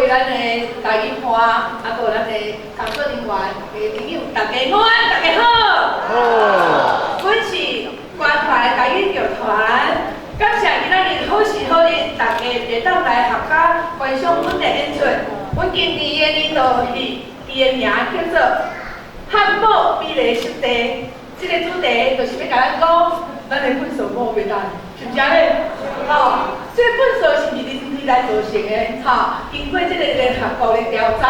位咱的大銀花，啊，閣有咱的工作人員的朋友，大家午安，大家好。好。阮是關懷台語劇團，感謝今仔日好時好日，大家會當來合家觀賞阮的演出。阮今年的年度戲，伊的名叫做《漢堡美麗濕地》，這個主題就是欲共咱講，咱的糞埽無袂當，是毋是按呢？吼，這個糞埽是毋是人類來造成的？吼，經過這個聯合國的調查，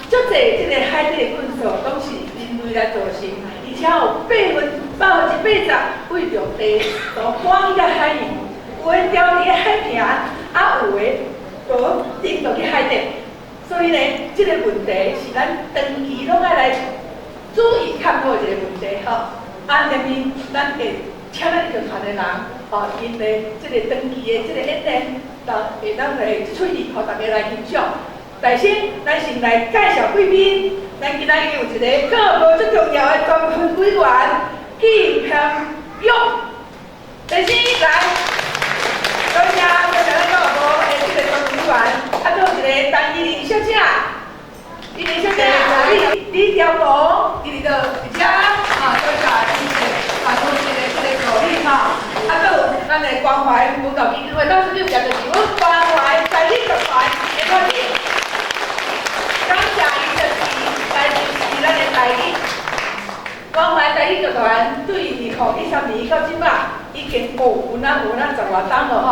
足濟這個海底的糞埽攏是人類來造成，而且有80%為著地都趕去到海裡，有的掉佇個海坪，啊有的都沉落去海底。所以呢，這個問題是咱長期攏愛來注意探討一個問題吼。啊，下面咱會請咱劇團的人，吼，𪜶的這個長期的這個演練，就會當來這齣戲，予大家來欣賞。首先，咱先來介紹貴賓。咱今仔日有一個教育部最重要的專門委員紀平玉，先生來，多謝多謝咱教育部的這個專門委員，啊，閣有一個陳依玲小姐，依玲小姐，李李調龍，伊佇佗佇遮，啊，多謝伊的啊，主持的這個助理吼，啊，閣有咱的關懷文教基金會董事長，也就是阮關懷台語劇團的團長，感謝伊就是來支持咱的台語。關懷台語劇團對2013年到這擺，已經哦有哪有哪十外冬咯吼，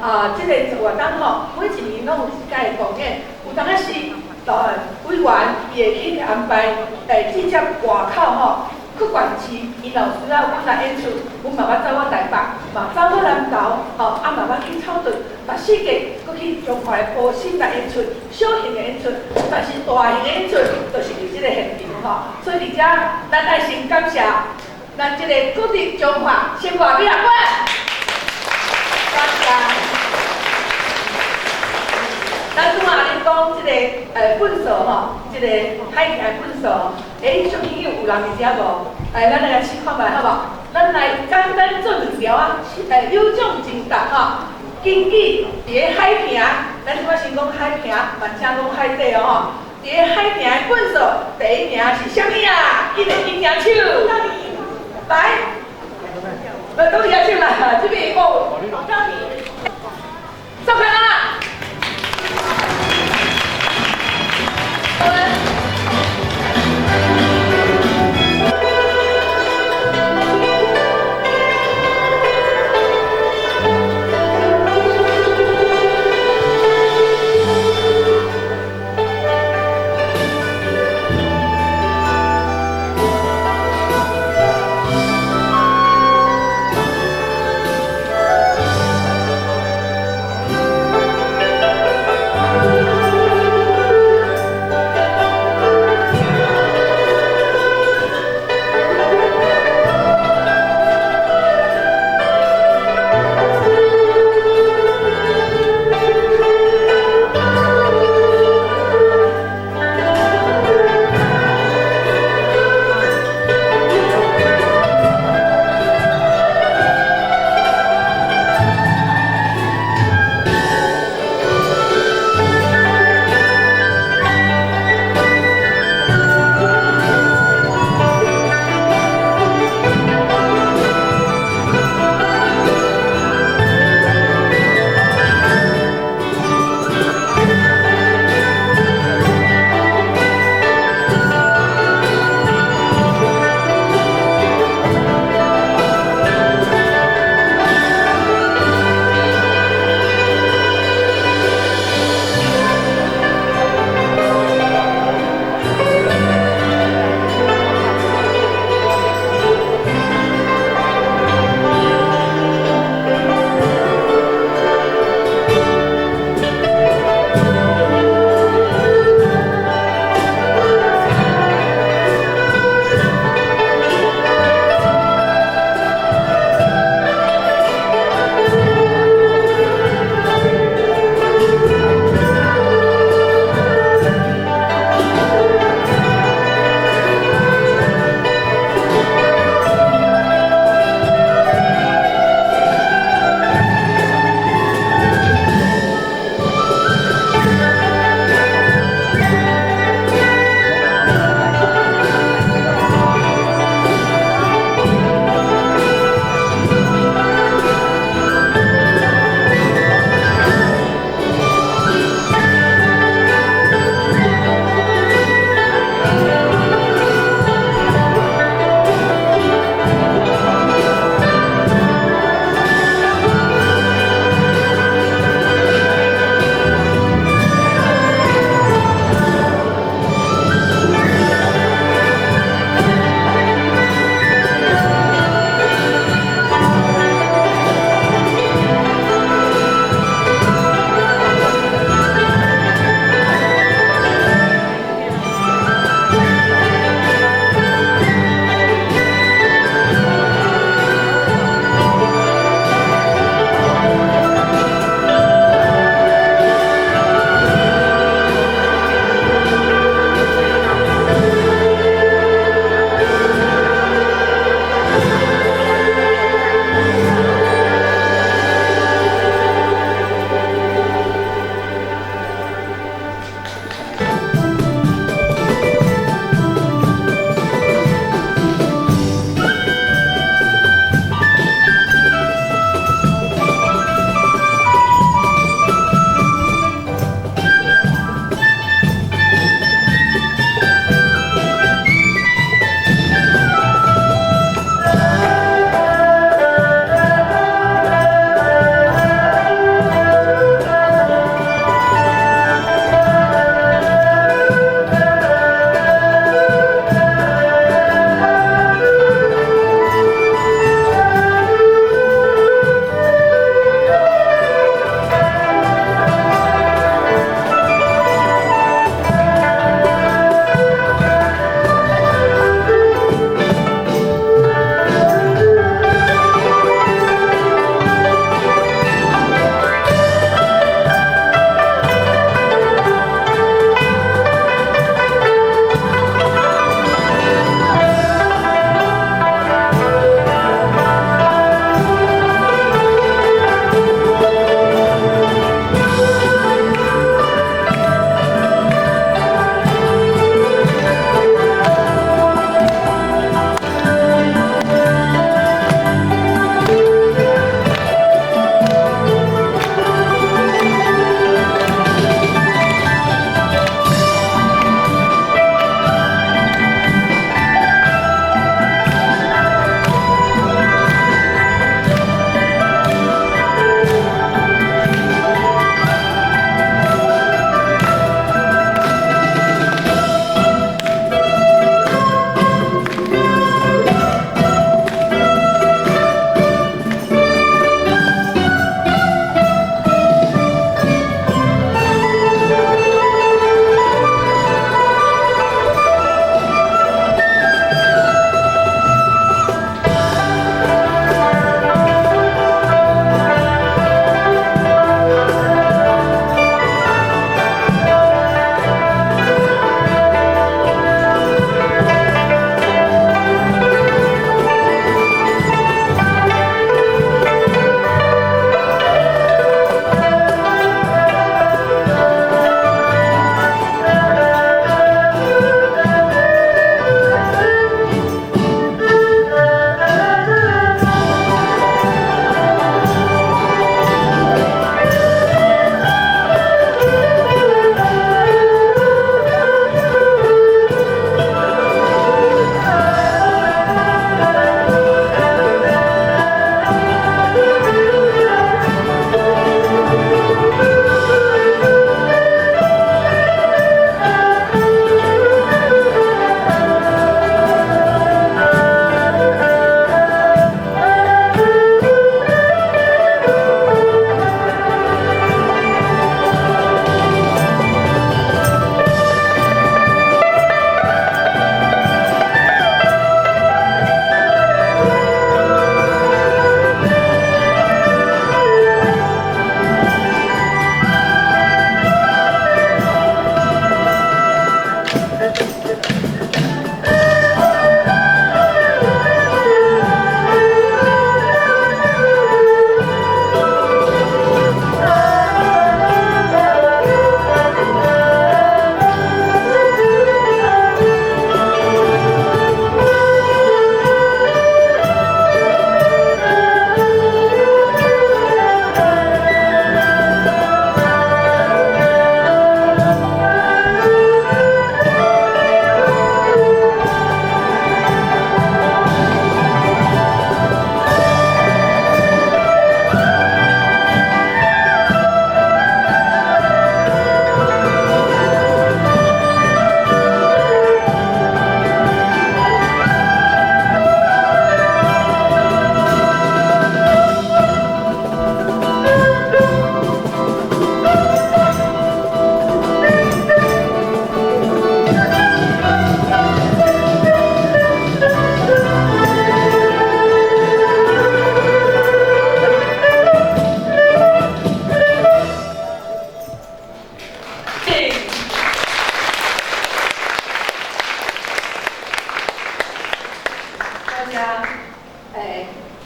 啊，這個十外冬吼，每一年攏有一擺的公演，有當仔是委員伊會去安排，直接外口吼，去縣市，伊若有需要阮來演出，阮嘛捌走到台北，嘛走到南投，吼，啊嘛捌去草屯，嘛四界閣去彰化的埔心來演出，小型的演出，但是大型的演出，就是佇這個現場吼。所以佇遮，咱愛先感謝咱這個國立彰化生活美術館，感謝。咱拄仔咧講這個糞埽吼，這個海墘的糞埽，欸，小朋友有人佇遮無？咱來試看覓好無？咱來簡單做兩條啊，有獎徵答吼。根據佇个海墘，咱拄仔先講海墘，嘛請講海底哦吼。佇个海墘的糞埽，第一名是啥物啊？緊來緊舉手，來，來，都舉手啦，這邊哦，宋開啦。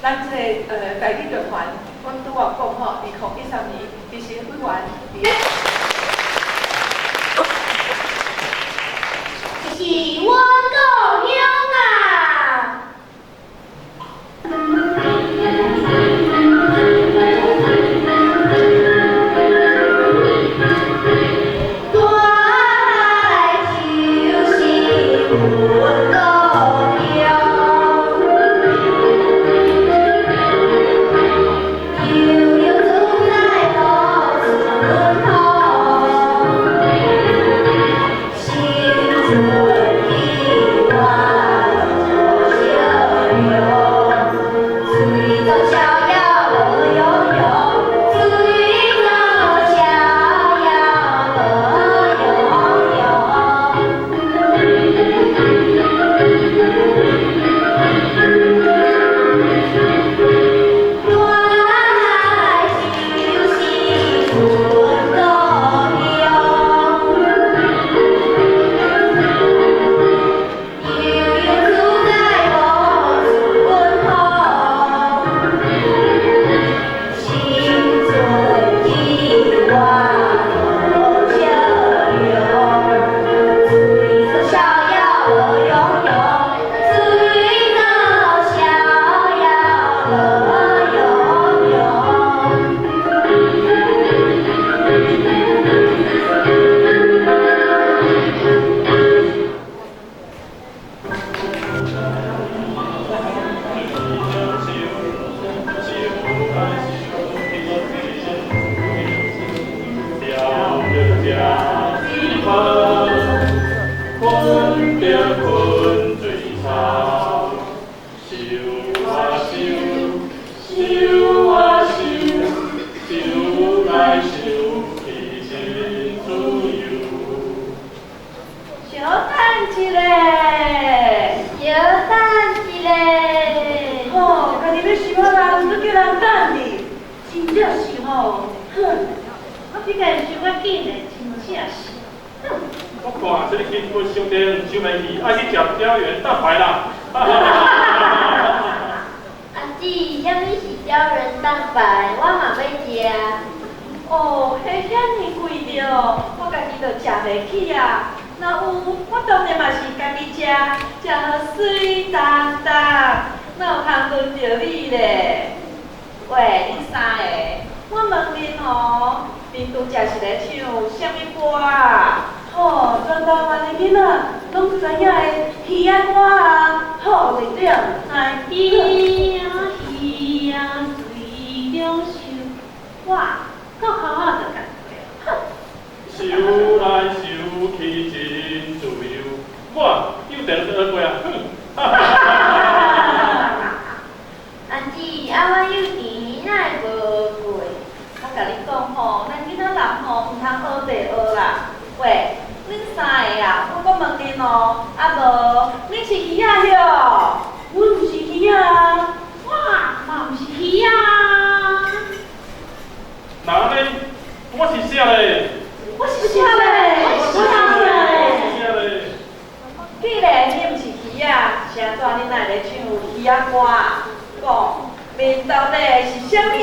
咱這個台語劇團，阮拄仔講吼，2013年其實委員佇。是阮故鄉啊！大海就是阮故鄉，悠悠自在樂順風，心存希望做笑容，水做逍遙樂悠悠，水做逍遙樂悠悠。大海就是阮故鄉，悠悠自在樂順風，心存希望做笑容，水做逍遙樂悠悠，水做逍遙樂悠悠。困著困水草，想啊想，想啊想，想來想去真自由。小等一下，小等一下，吼，家己欲想啊人，閣叫人等你，真正是吼，哼，我比家想較緊的，真正是。哼。我看這个筋骨傷甜，傷袂去，愛去食膠原蛋白啦。阿姊，啥物是膠原蛋白？我嘛欲食。哦，彼遐爾貴著，我家己就食袂起啊。若有，我當然嘛是家己食，食予媠當當，哪有通輪著你咧？喂，恁三个，我問恁哦，恁拄才是咧唱啥物歌啊？吼，全台灣的囡仔攏知影的魚仔歌啊，好，對對。海魚啊魚啊水中游，哇，閣好好就共過。哼。想來想去真自由，我又定學過啊！哼，哈哈哈哈。阿姊，啊，阮幼稚園哪會無過？我共你講吼，咱囡仔人吼，毋通學白學啦。喂，恁三個啊，我閣問恁哦，啊無，恁是魚仔喲？阮毋是魚仔啊。我嘛毋是魚仔。那按呢，我是啥咧？我是啥咧？我是啥咧？我是啥咧？既然你毋是魚仔，啥怎恁會咧唱魚仔歌？講，恁到底是啥物？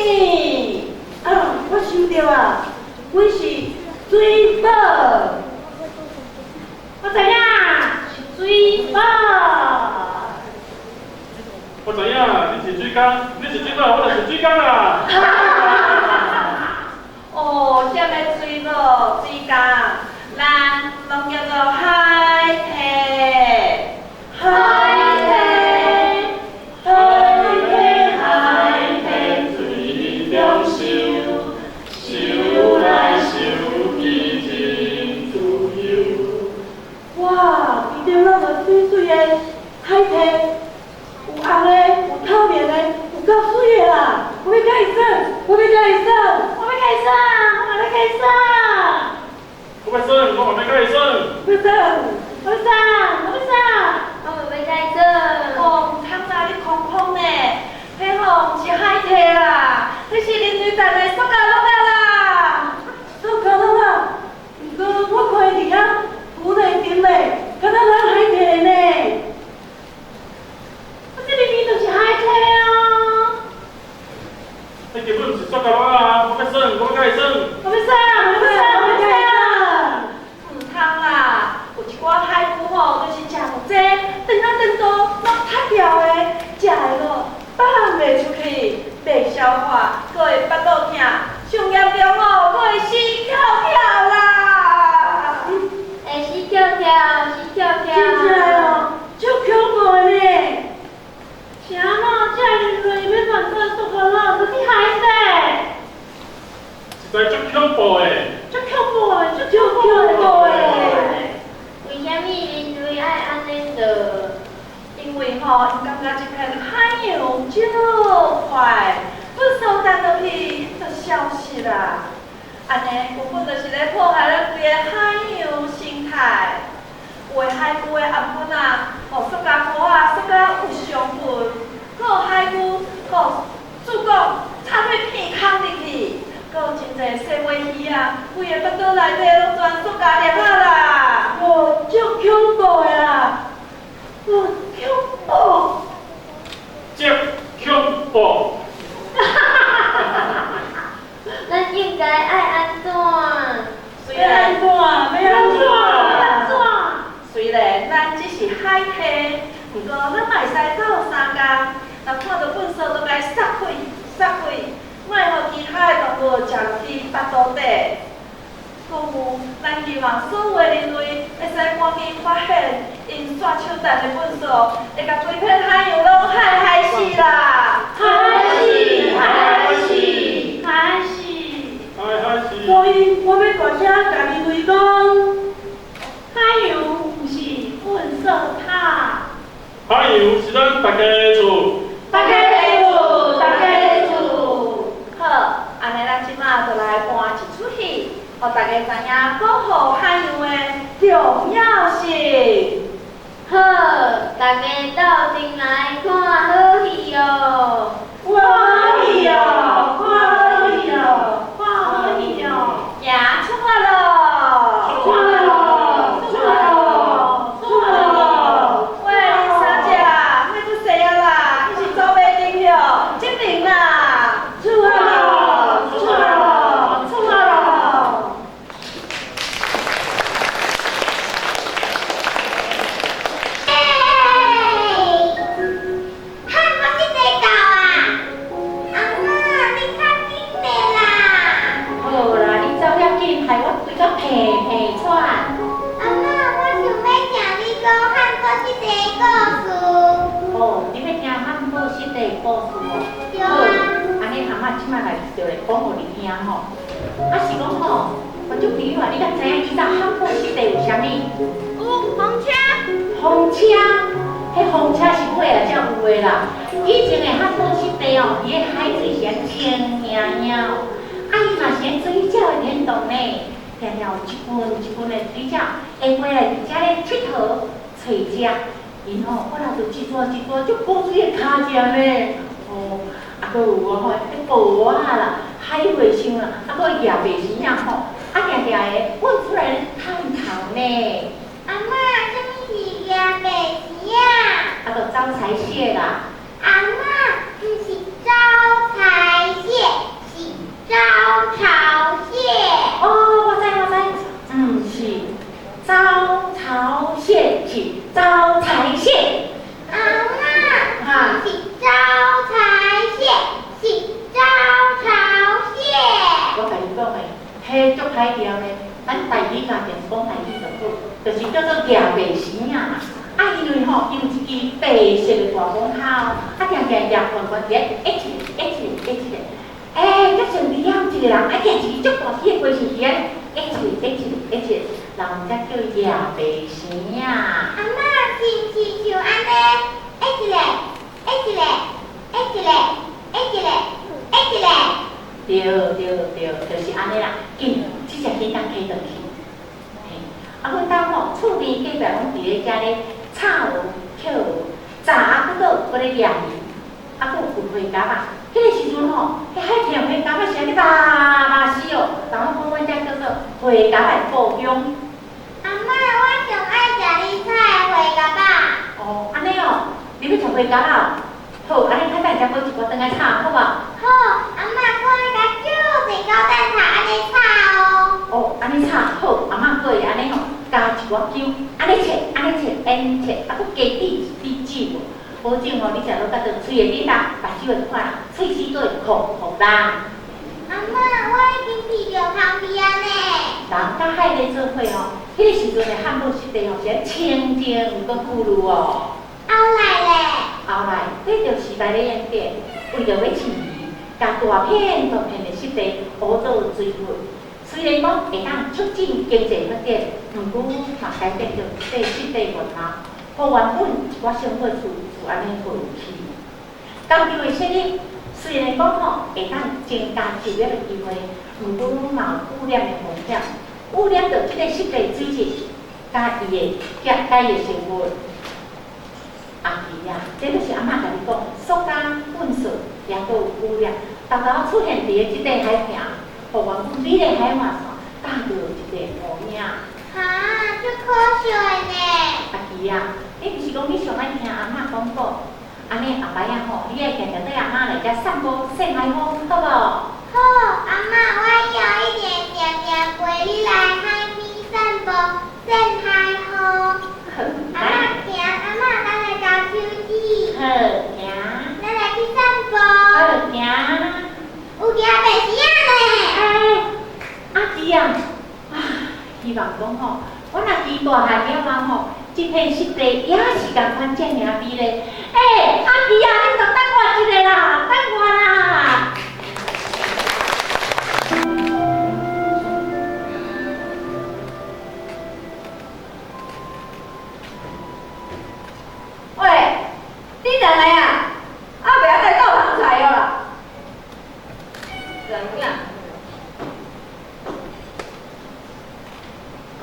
啊，我想著啊，阮是水母。我知影，是水母。我知影，你是水工，你是水母，我就是水工啦。哦，啥物水母、水工，咱攏叫做海堤，海堤，海堤，海堤。水中游，游來游去真自由。哇，伊頂那麼媠媠的海堤，有紅的，有透明的，有夠媠的啦！我欲佮伊耍，我欲佮伊耍，我欲佮伊耍，我嘛欲佮伊耍。我欲耍，我嘛欲佮伊耍。欲耍，我欲耍，我欲耍，我嘛欲佮伊耍。哦，毋通啦，你空空呢？彼吼毋是海堤啦，彼是人類陳的塑膠橐仔啦。塑膠橐仔，毋過我看伊佇遐浮咧沉咧，敢若咱海堤呢。我這明明就是耍，我欲佮伊耍。我欲耍，我欲耍，我欲佮伊耍。毋通啦，有一寡海龟吼，就是食偌济，肠仔肠肚攏塌掉的，食的咯放袂出去，袂消化，阁會腹肚疼，上嚴重哦，閣會死翹翹啦。會死翹翹，死翹翹。真正哦，足恐怖的呢。是按怎這人類欲亂倒塑膠垃圾佇海底？實在足恐怖的。足恐怖的，足恐怖的。為啥物人類愛按呢做？因為吼，𪜶感覺這片海洋足壞，垃圾擲落去就消失啦。按呢根本就是咧破壞咱規个海洋生態。有的海龜的頷粉啊，予塑膠箍仔塑甲有傷痕，閣有海龜予注摃插入鼻孔入去，閣有真濟細尾魚啊，規个腹肚內底攏全塑膠粒仔啦。哇，足恐怖的啦！哇，恐怖！足恐怖！咱應該愛按怎？雖然欲按怎？欲按怎？按怎？雖然咱只是海溪，毋過咱嘛會使鬥相共。若看著垃圾就共伊撒開、撒開，莫予其他的動物食落去腹肚底。閣有，咱希望所有的人類會使趕緊發現，𪜶煞手擲的垃圾，會共規片海洋攏害害死啦！害死！害死！害死！害害死！所以我欲大聲共人類講，海洋毋是糞掃塔。海洋是咱大家的厝。大家的厝，大家的厝。好，按呢咱這馬就來搬一齣戲，予大家知影保護海洋的重要性。好，大家鬥陣來看好戲哦！看好戲哦，看好戲哦，看好戲哦！行出發囉！出發囉！出發囉！出發囉！喂，恁三隻，莫閣踅啊啦，彼是走馬燈票，證明啦！出發囉！出發囉！出發囉！漢堡是地狗啊！阿嬤，你較緊咧啦！好啦，你走遐緊，害我規個皮皮喘。阿嬤，我想欲聽你講漢堡濕地故事。哦，你欲聽漢堡濕地故事哦？對啊。按呢蚶仔這擺來就來講予你聽吼。啊是講吼，觀眾朋友啊，你敢知影以早漢堡濕地有啥物？有風車。風車，彼風車是尾仔才有的啦。以前的漢堡濕地哦，伊的海水是按清盈盈哦，啊伊嘛是按水鳥的天堂呢。定定有一群一群的水鳥會過來佇遮咧𨑨迌揣食，𪜶吼過來就一撮一撮足古錐的跤食呢。哦，啊，閣有哦吼，彼哺仔啦、海和尚啦，啊，閣有攑白生仔吼，啊，定定會揾出來咧趁頭呢。阿嬤，啥物是攑白生仔？啊，就招財蟹啦。阿嬤，毋是招財蟹，是招潮蟹。哦，我知我知，毋是招潮蟹，是招財蟹。阿嬤，毋是招財蟹，是招潮蟹。我共你講的，彼足歹念的，咱台語共定講台語就好，就是叫做攑白生仔啦。啊，因為吼，伊有一支白色的大網跤，啊，定定攑懸懸佇咧，一個一個一個，欸，才像佇遐有一個人，啊，舉一支足大支的雞翅佇遐，一個一個一個，人才叫攑白生仔。阿嬤，是毋是像按呢？一個，一個，一個，一個，一個。對對對，就是按呢啦。緊，這隻魚當提轉去。嘿，啊，阮兜吼厝邊隔壁攏佇咧遮咧炒蚵、捡蚵、炸啊，閣閣閣咧掠魚，啊，閣有孵花蛤仔。彼个時陣吼，彼海聽花蛤仔是按呢肉肉絲哦，人攏講阮遮叫做花蛤的故鄉。阿嬤，我上愛食你炒的花蛤仔。哦，按呢哦，你欲食花蛤仔哦？好，按呢較等才買一寡轉來炒，好無？好，阿嬤，看你共少濟狗蛋。一寡姜，按呢切，按呢切，按切，啊，閣加滴一滴酒。保證吼，你食落腹肚，喙會振動，目睭會看人，喙齒閣會空空人。阿嬤，我已經鼻著空味啊呢。人佮海咧做伙吼，彼个時陣的漢堡濕地吼是清靜閣富裕哦。後來咧？後來，隨著時代咧演變，為著欲飼魚，共大片大片的濕地挖做水域。雖然講會當促進經濟發展，毋過嘛改變著這濕地面貌，予原本一寡生活厝就按呢廢去。工廠的設立雖然講吼會當增加就業的機會，毋過嘛有污染的風險，污染著這个濕地水質，佮伊的佮伊的生物。阿奇啊，這就是阿嬤共你講，塑膠、糞埽，也閣有污染，沓沓出現佇个這塊海坪。予原本美麗海岸線打著一個烏影。哈，足可惜的呢。阿奇啊，你毋是講你上愛聽阿嬤講故？按呢後擺仔吼，你愛定定綴阿嬤來遮散步、曬海風，好無？好，阿嬤，我以後一定會定定陪你來海邊散步、曬海風。好，阿嬤行，阿嬤，咱來交手指。好，行。咱來去散步。好，行。有行白絲仔呢。哎，阿姊啊，啊，希望講吼，阮阿姊大漢了後吼，這片濕地也是仝款遮爾美麗。欸，阿姊啊，你著等我一下啦，等我啦。喂，你轉來啊？啊，袂曉來鬥捧菜哦啦。人囝，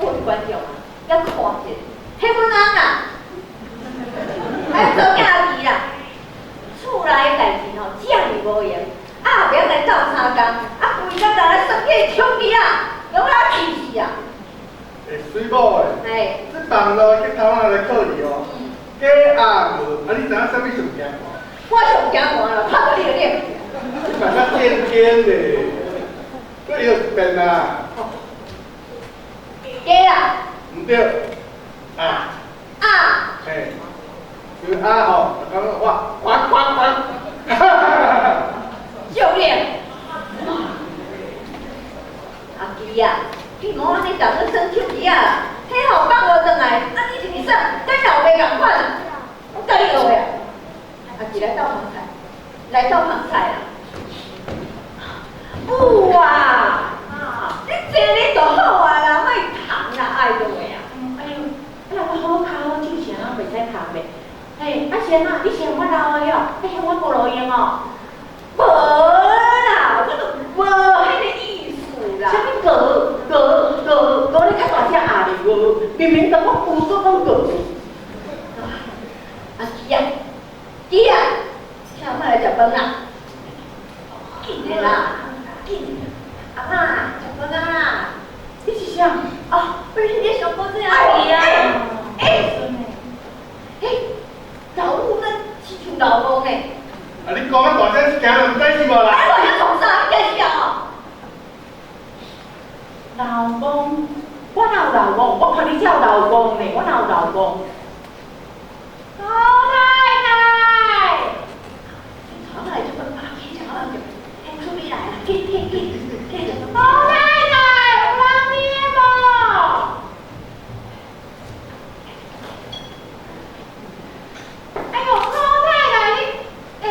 各位觀眾啊，遐看者，彼阮翁啦，還有查某囝阿弟啦，厝內的代誌吼，遮爾無閒，啊，袂曉來鬥相共，啊，規工來耍起手機啊，予我氣死啊！欸，水某欸，這網路去頭仔來考你哦，假鴨無，啊，你知影啥物上驚寒？我上驚寒啦，拍到你就冷。你嘛較正經咧，閣又一遍啦。假啊？毋對，啊。啊。嘿，就是啊吼，就感覺哇，呱呱呱。哈哈哈哈！少年，阿基啊，你莫按呢逐日耍手機啊啦，彼吼放我轉來，啊你是毋是耍？跟老爸仝款啊？我教你學的啊。阿基來鬥捧菜，來鬥捧菜啦。母啊，你坐咧就好啊啦，莫扛啦，愛落啊。哎呦，啊，我好跤好手是按怎袂使扛咧？嘿，啊是按怎？你嫌我老的哦？你嫌我無路用哦？無啦，我都無彼个意思啦。啥物鵝鵝鵝鵝？你較大聲啊咧鵝，明明就講有，閣講鵝。阿姊啊，姊啊，請阿嬤來食飯啦。緊的啦，緊。阿嬤，食飯啊！你是啥？哦，不是你上高子阿姨啊。欸欸，老母咱親像老公呢。啊！你講啊大聲，是驚人毋知是無啦？哎，我遐創啥？你驚死哦！老公，我哪有老公？我看你才有老公呢，我哪有老公？老太太，老太太这个啊，去吃啊，出面來啦，去去去去！老太太，有人佇無？哎呦，老太太你，欸，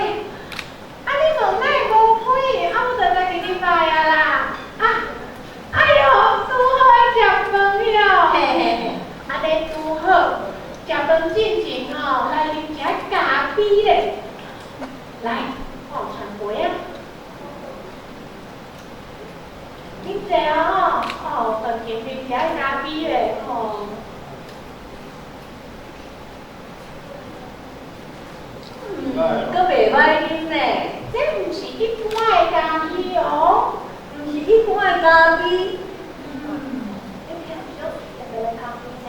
啊你门哪會無開？啊我就來佇你拜啊啦，啊，哎呦，拄好愛食飯了，嘿嘿嘿，按呢拄好，食飯進前吼，來啉一下咖啡咧，來，我有傳杯啊。恁坐啊吼，哦，飯前啉一下咖啡咧，吼。嗯，閣袂歹啉呢。這毋是一般的咖啡哦，毋是一般的咖啡。嗯，你聽有特別的咖啡呢？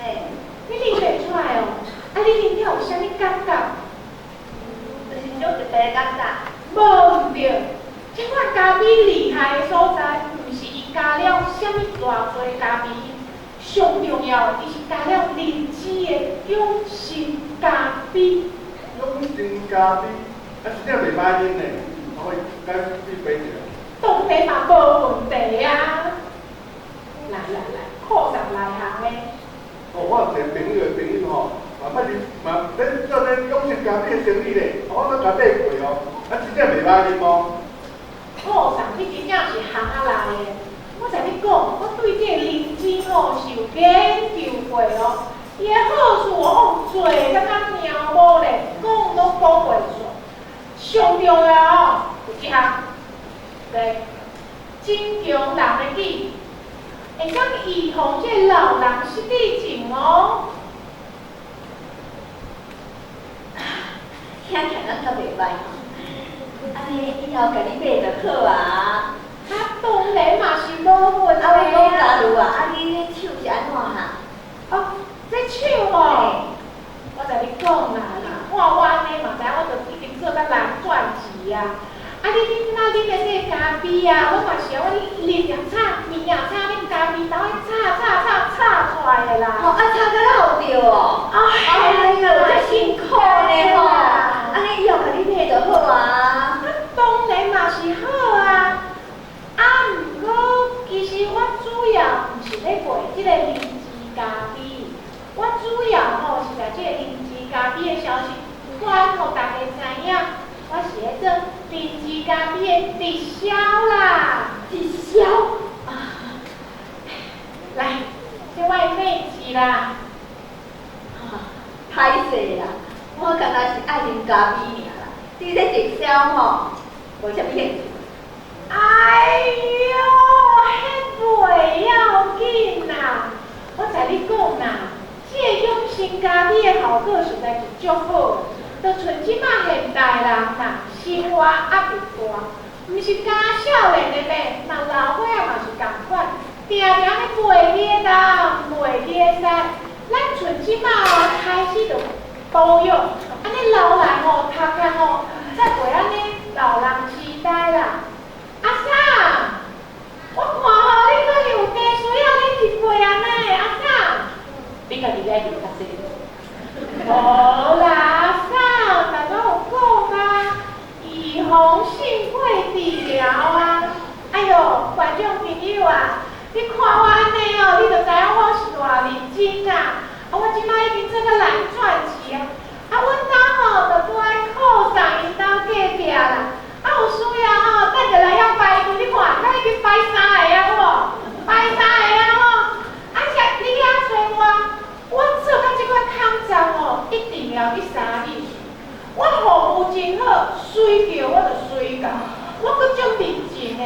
你啉袂出來哦？啊，你啉了有啥物感覺？就是種特別的感覺。無毋對，這款咖啡厲害的所在，毋是伊加了啥物偌濟咖啡，上上重要的，伊是加了灵芝的养生咖啡。养生咖啡，啊，真正袂歹啉呢，我会该去买一下。当然嘛无问题啊！来来来，靠上内行的。哦，我有一个朋友的朋友吼，嘛捌啉，嘛咧做咧养生咖啡的生意咧，我都共买过哦，啊，真正袂歹啉哦。靠上，你真正是行仔内的。我共你讲，我对这个灵芝吼是有研究过哦，伊的好处哦，济甲敢猫无咧，讲拢讲袂煞。上重要哦，有一项，对，增强人的记忆，会当预防这个老人失智症哦。听起来咱较袂歹吼，按呢以后共你买就好啊。啊，当然嘛是无问题啊，我讲啊。假如啊，啊你彼手是按怎哈？哦，这手哦，我共你讲啦，你看我按呢嘛知影，我就已经做甲蓝钻级啊。啊，你恁若啉的这个咖啡啊，我嘛是啊，我啉也炒，面也炒，啉咖啡豆去炒炒炒炒出来的啦。吼，啊炒甲老著哦。哎哎哟，这辛苦呢吼。按呢以后共你买就好啊。啊，当然嘛是好啊。啊，毋过其实我主要毋是咧卖这个灵芝咖啡，我主要吼是共这个灵芝咖啡的消息传予大家知影。我是咧做灵芝咖啡的直销啦。直销？啊，来，这我的妹子啦。歹势啦，我敢若是爱啉咖啡尔啦，对这直销吼，无啥物兴趣。哎哟，彼袂要紧啦！我共你讲啦，这个养生咖啡的效果实在是足好，就像这摆现代人啦，生活压力大，毋是干少年的呢，嘛老岁仔嘛是仝款，定定咧袂记得东，袂记得西。咱像这摆哦，开始就保养，按呢老来吼，头壳吼，才袂按呢老人痴呆啦。阿嫂，我看吼，你可能有加需要恁一杯啊呢，阿嫂。你家己爱啉较济。无啦，阿嫂，头拄有讲啊，预防胜过治疗啊。哎哟，观众朋友啊，你看我按呢哦，你就知影我是偌认真啊。啊，我这摆已经做甲蓝钻级啊。啊，阮兜吼就拄在靠上𪜶兜隔壁啦。啊，有需要吼，等下来遐排队，你看，咱已经排三个啊，有无？排三个啊吼！啊，是你遐揣我，我做甲这款空站吼，一定要去三里。我服务真好，随叫我就随到，我阁足认真的。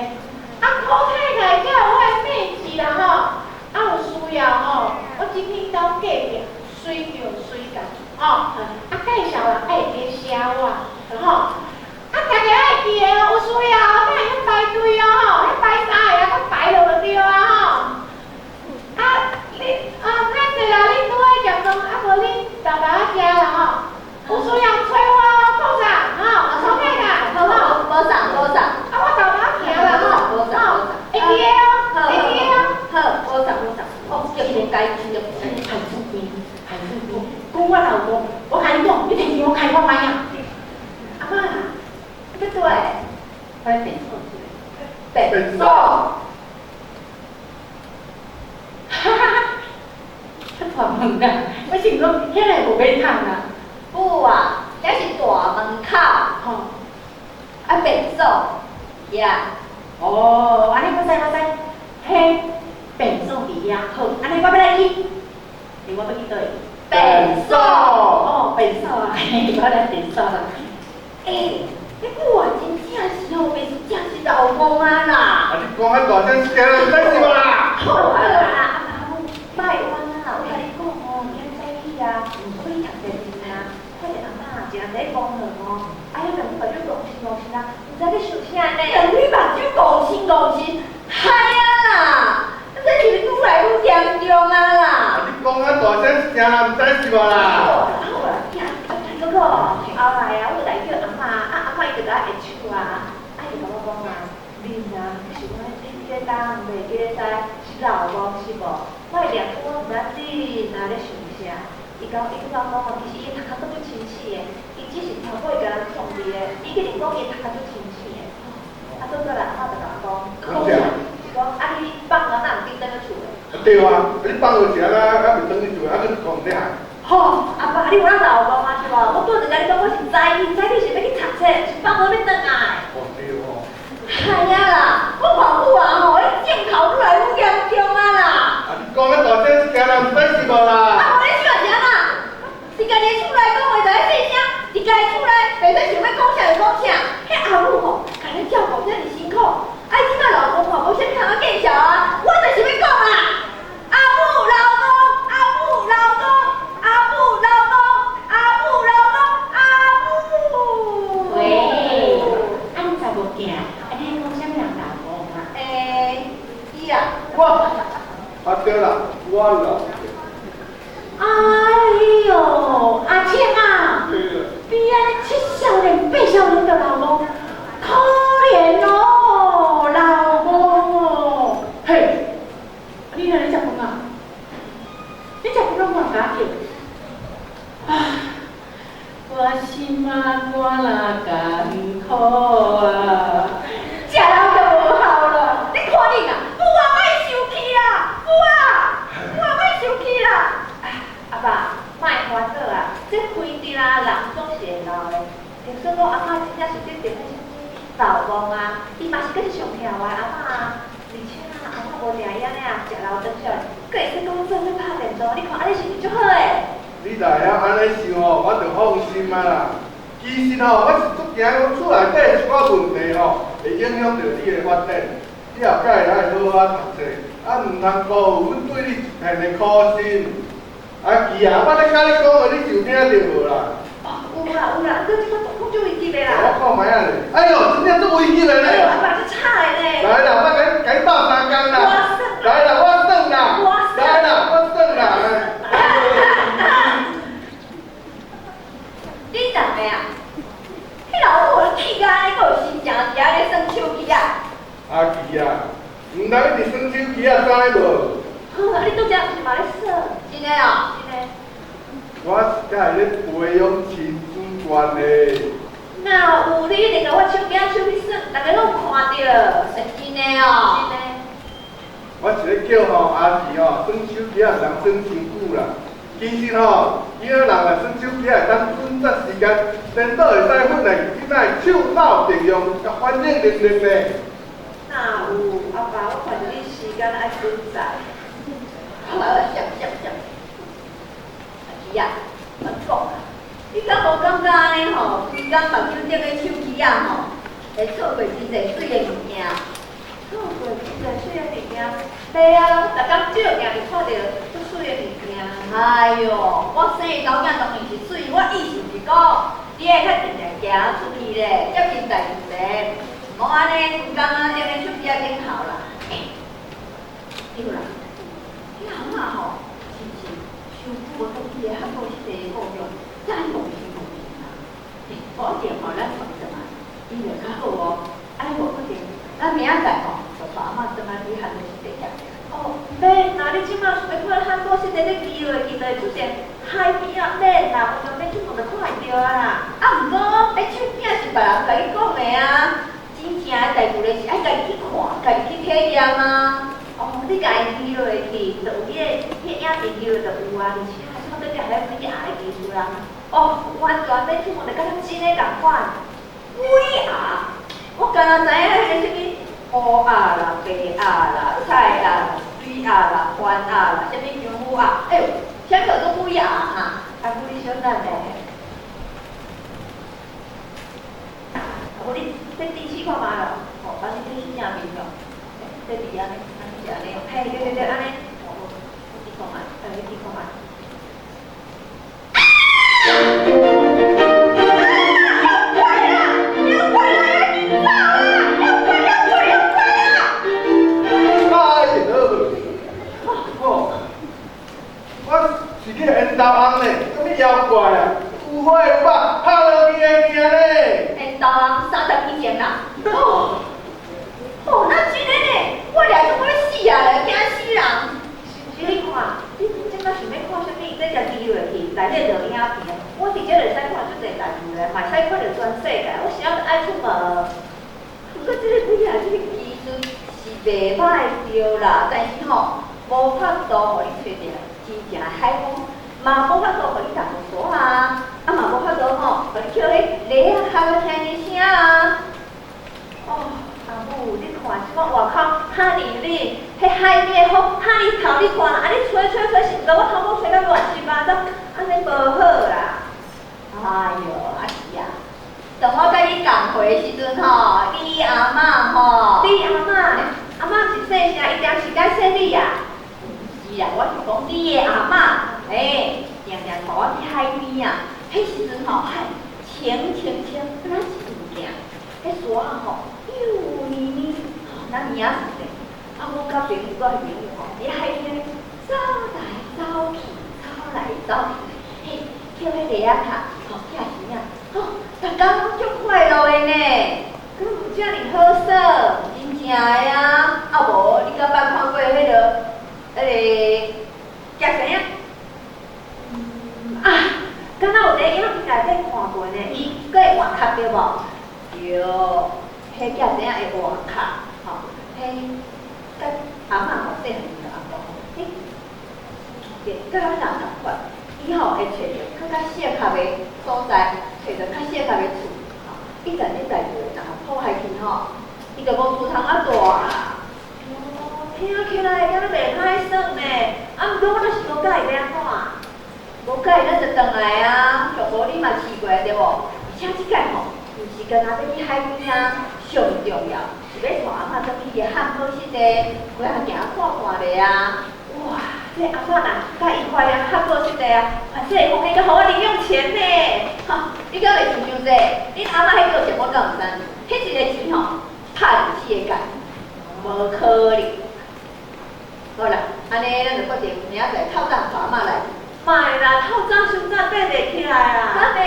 啊，柯太太才有我的妹子啦吼。啊，有需要吼，我这边兜隔壁，随叫随到，吼。啊，介绍人爱会记写我，吼。啊，大家爱记得哦，有需要等下遐排队哦，吼，遐排三个啊，阁排落就对啊，吼。啊，你啊，歹势啦，恁拄仔食饭，啊无恁沓沓仔食啦吼。有需要揣我哦，靠啥？吼，臭太太，好好，无送无送。啊，我沓沓仔行啦吼，无送无送。会记得哦，会记得哦。好，无送无送。哦，叫伊该去就海富边，海富边，讲我老公，我共你讲，你提钱我开看觅啊。阿嬷，你欲佗位？我来便所。便所。哈哈哈！大门啊，我想讲遐个无马桶啊。母啊，遐是大门口。吼。啊，便所，遐。哦，按呢我知我知，彼便所伫遐，好，按呢我欲来去。欸，我欲去佗位？便所。哦，便所啊，嘿，我来便所啦。欸，你母啊，真正是吼，袂是正是老公啊啦。啊，你讲遐大声，惊人毋知是无啦？好啊啦，阿母，莫冤啊！我共你讲吼，今早起啊，我去读电视啊，看著阿嬷一人伫咧公园吼，啊，彼两个目睭戆神戆神啊，毋知咧想啥呢？两个目睭戆神戆神，害啊啦！这是愈来愈严重啊啦！啊，你讲遐大声，惊人毋知是无啦？好啦好啦，听，啊，阁后来啊，我就来叫阿嬷，啊，阿嬷伊就共我下手啊，啊，伊就共我讲啊，恁啊，你是讲你记得东，袂记得西，是老戆是无？我会掠去，我毋知你若咧想啥。伊甲我伊佮我讲哦，其实伊头壳阁足清醒的，伊只是超过伊共人创治的，伊一直讲伊头壳足清醒的。啊，倒过来阿嬷就共我讲，讲啥？是讲啊，你放学哪毋紧转去厝的？啊对啊，你放学时啊，还袂转去厝，啊，阁讲咧啊？吼，阿爸，你有咱老公啊是无？我拄仔就共你讲，我是早起，早起是欲去读册，是放学欲转来。哦对哦。哎呀啦，我看久啊吼，你镜头愈来愈严重啊啦！啊，你讲咧大声，惊人毋知是无啦？啊，无你想是按怎？伫家己的厝内讲话就爱细声，伫家己厝内袂使想欲讲啥就讲啥。彼阿母吼，共咱照顾遮尔辛苦，啊，伊这摆老公吼，无啥物通仔见笑啊，我就是欲讲啦。阿母老公，阿母老公，阿母老公，阿母老公，阿母。喂，啊你查某囝，啊你咧讲啥物人老公啊？欸，伊啊。我，啊对啦，我老。哎哟，阿庆啊，你按呢七少年八少年就老公，可怜哦，老公哦，嘿，你哪咧食饭啊？你食饭拢无人共我叫？啊，我心仔肝啦艰苦啊，食老就无效了。你看恁啊，母啊莫生气啦，母啊，母啊莫生气啦。阿爸，莫烦恼啊，这规定啊，人总是会老的。就算讲阿嬷真正是得著彼啥物老公啊，伊嘛是阁是上疼我的阿嬷啊。而且啊，阿嬷无定伊按呢啊，食老转少，阁会使阁阮做伙拍电动，你看按呢是毋是足好的？你若会晓按呢想吼，我就放心啊啦。其实吼，我是足惊讲厝内底一寡问题吼，会影响著你的发展。你后盖会爱好好读册，啊，毋通辜负阮对你一片的苦心。阿奇啊，我咧共你讲话，你有听著无啦？哦，有啦有啦，你这摆状况足危急的啦。我看觅仔咧，哎哟，真正足危急的咧。哎呦，阿爸足惨的咧。来啦，我共你共你斗相共啦。来啦，我算啦。来啦，我算啦。你踮的啊？彼老母气甲按呢，阁有心情伫遐咧耍手机啊？阿奇啊，毋通一直耍手机啊，知无？好啊，你拄才毋是嘛咧耍？真的哦，真的。我是佮伊咧培养亲子关系。哪有你一定共我手机手去耍，逐家拢有看著。是真的哦。真的。我是咧叫吼阿奇吼耍手机啊，毋通耍伤久啦。其实吼，囡仔人若耍手机会当准则时间，颠倒会使训练囡仔手脑并用，佮反应能力呢。哪有阿爸？我看著你时间爱准时。我来想想想。阿奇啊，我讲啊，你敢无感觉按呢吼？规工目睭顶的手机仔吼，会错过真济媠的物件。错过真济媠的物件，袂啊，逐工照镜就看著足媠的物件。哎哟，我生的查某囝当然是媠，我意思是讲，你爱较定定行出去咧，接近大自然，毋好按呢规工啊踮咧手机仔顶头啦。欸，对啦，你阿嬷吼，是毋是伤久无转去个汉堡湿地故乡，才忘记忘记啊？欸，无一定吼，咱传转来，伊就较好哦。按呢无可能，咱明仔载吼，就带阿嬷转来去汉堡湿地行行。哦，免啦，你这马想欲看汉堡湿地咧记落去，就会出现海边啊，免啦，完全免出门就看会著啊啦。啊，毋过，彼手镜是别人共你讲的啊，真正的代志咧是爱家己去看，家己去体验啊。哦，你共伊记落去，就有彼个彼影片记落就有啊，而且这马底还有 VR 的技术啦。哦，完全免出门就佮咱真的仝款。VR，我敢若知影彼个啥物乌鸭啦、白鸭啦、菜鸭啦、水鸭啦、番鸭啦，啥物香菇鸭，哎呦，啥物叫做 VR 哈？阿母你小等咧。阿母你这机试看觅咯，吼，帮你这试正面咯。这伫按呢，按呢是按呢，嘿，对对对，按呢。哦，我试看觅，你试看觅。妖怪啦！妖怪来了！妖怪妖怪妖怪啊！哎呦，哦，我是去缘投翁呢，啥物妖怪啊？有花有肉，拍落去的尔呢。缘投翁30几前啦。哦，哦，那真的呢，我掠做欲死啊咧，惊死人。是毋是你看底落影片，我佇遮會使看足濟代誌咧，嘛會使看著全世界。我啥都愛出門。毋過這个鬼啊，這个技術是袂歹著啦，但是吼，無法度予你揣著真正的海風，嘛無法度予你踏無沙啊，啊嘛無法度吼，予你抾彼螺仔殼仔聽伊聲啊。哦，阿母，你看這擺外口遐爾冷，彼海邊的風遐爾透，你看，按呢吹吹吹，是毋共我頭毛吹甲亂七八糟，按呢無好啦。哎喲，啊是啊，當我佮你共歲的時陣吼，你阿嬤吼，你阿嬤，阿嬤是姓啥？伊定是該姓李啊。毋是啦，我是講你的阿嬤，嘿，定定帶我去海邊啊。彼時陣吼，海清清清，敢若是物件，彼沙吼幼綿綿，吼，咱名是者。啊，阮佮朋友，我彼朋友吼，佇海邊走來走去，走來走去，嘿，抾彼螺仔殼，吼，拆錢仔，吼，逐工攏足快樂的呢。敢有遮爾好耍，真正的啊！啊無，你敢捌看過彼个，彼个夾生仔？啊，敢若有佇影片內底看過呢，伊閣會換殼對無？對，彼夾生仔會換殼，吼，彼佮阿嬤吼細漢時就阿公，彼對，佮咱人仝款，伊吼會揣著較較適合的所在，揣著較適合的厝，吼，伊踮咧在厝若破壞去吼，伊就無厝通仔住啦。哦，聽起來敢若袂歹耍呢，啊，毋過我若是無佮意欲按怎？無佮意咱就轉來啊，上無你嘛試過對無？而且這擺吼，毋是干焦欲去海邊啊，上重要是欲帶阿嬤轉去漢堡濕地，過下行看看咧啊。哇，這阿嬤若佮伊發現漢堡濕地啊，反正會講彼個予我零用錢呢。哈，你敢袂想傷濟？恁阿嬤彼個錢我敢毋知？彼一个錢吼，拍入四个界，無可能。好啦，按呢咱就決定明仔載透早帶阿嬤來。莫啦，透早傷早爬袂起來啦。哪會？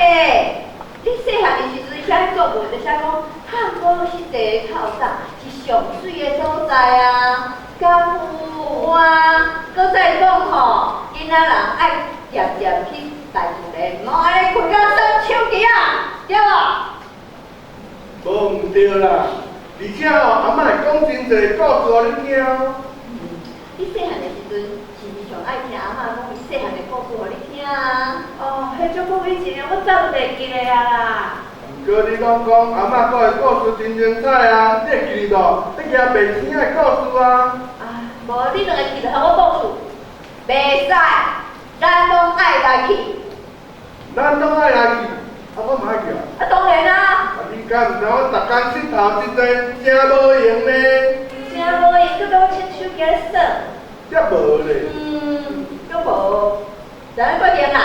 你細漢的時陣寫作文就寫講漢堡濕地透早是上媠的所在啊。敢有啊？閣再講吼，囡仔人愛漸漸去大自然，毋好按呢睏甲耍手機仔，對無？無毋對啦，而且吼，阿嬤會講真濟故事予你聽哦。你細漢的時陣，是毋是上愛聽阿嬤講伊細漢的故事予你聽啊？哦，彼足久以前，我早就袂記得啊啦。毋過你攏講阿嬤講的故事真精彩啊，你會記得無？你驚白星的故事啊？啊，無你兩个去就予我故事。袂使，咱攏愛來去。咱攏愛來去，啊我嘛愛去啊。啊當然啊。啊你敢毋知我逐工𨑨迌真濟，誠無閒呢？誠無閒，閣予我穿手機咧耍。才無咧。嗯，閣無，咱決定啦，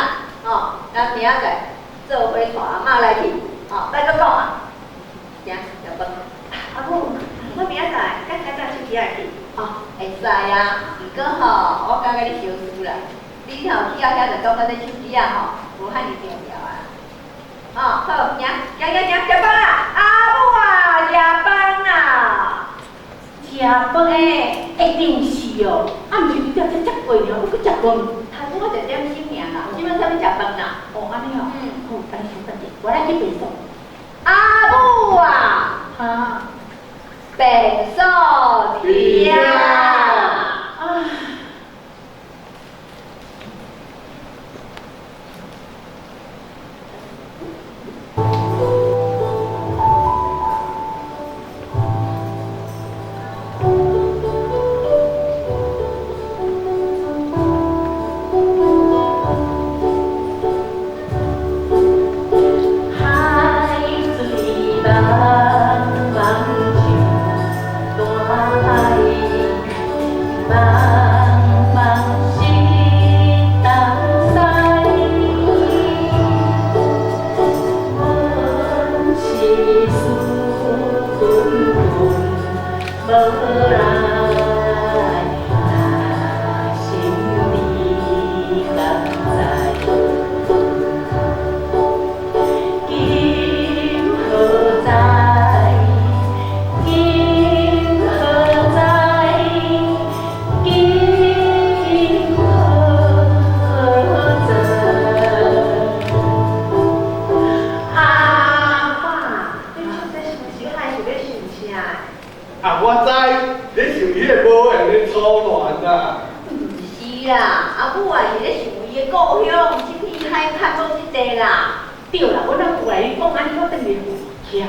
吼，咱明仔載做伙帶阿嬤來去，吼，莫閣講啊。行，食飯。阿母，我明仔載敢使帶手機來去？哦，會使啊，毋過吼，我感覺你相輸啦。你吼去到遐就感覺這手機仔吼無遐爾重要啊。哦，好，行，行行行，食飯啦！阿母啊，食飯啦！食飯？一定是哦，啊，毋是佇這才食過爾，欲閣食飯？頭拄仔一點心爾啦，這擺啥物食飯啦？哦，按呢哦，好，等你小等者，我來去便所。阿母啊，哈，便所佇遐。啊。海水茫茫像大海，茫茫是东西。阮是思滚滚无来，若心里敢知？今何在？今何在？今何在？啥的？啊，我知，你想彼个无缘的初恋啦。毋是啦，阿母啊是咧想伊的故乡，这片海汉堡湿地啦。对啦，阮阿母来你讲按呢，我转去有。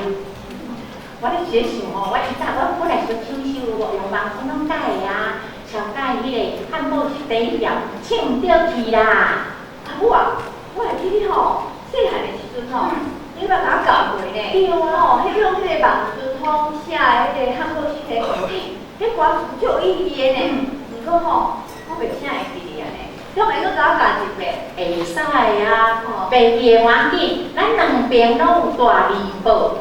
我咧是咧想吼，我以早我本来想唱首有无用网春拢改的啊，超改彼个汉堡湿地以后，唱毋著去啦。阿母啊，我会记你吼，细汉的时阵吼，你捌共我教过呢。对啊。吼，彼种彼个望春风写的彼个汉堡湿地，彼歌词足有意义的呢。毋过吼，我袂啥会记得啊呢。你会阁共我教一遍？会使啊，袂记的无要紧，咱两边拢有大字报。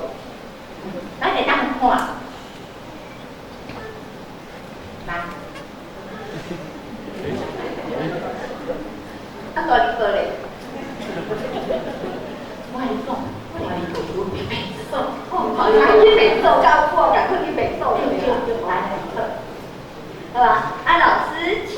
咱会当看，来，啊，大字报咧？我共你讲，大字报有变数，哦，去变数，教我赶快去变数，对对对，来，好吧，啊，老师请。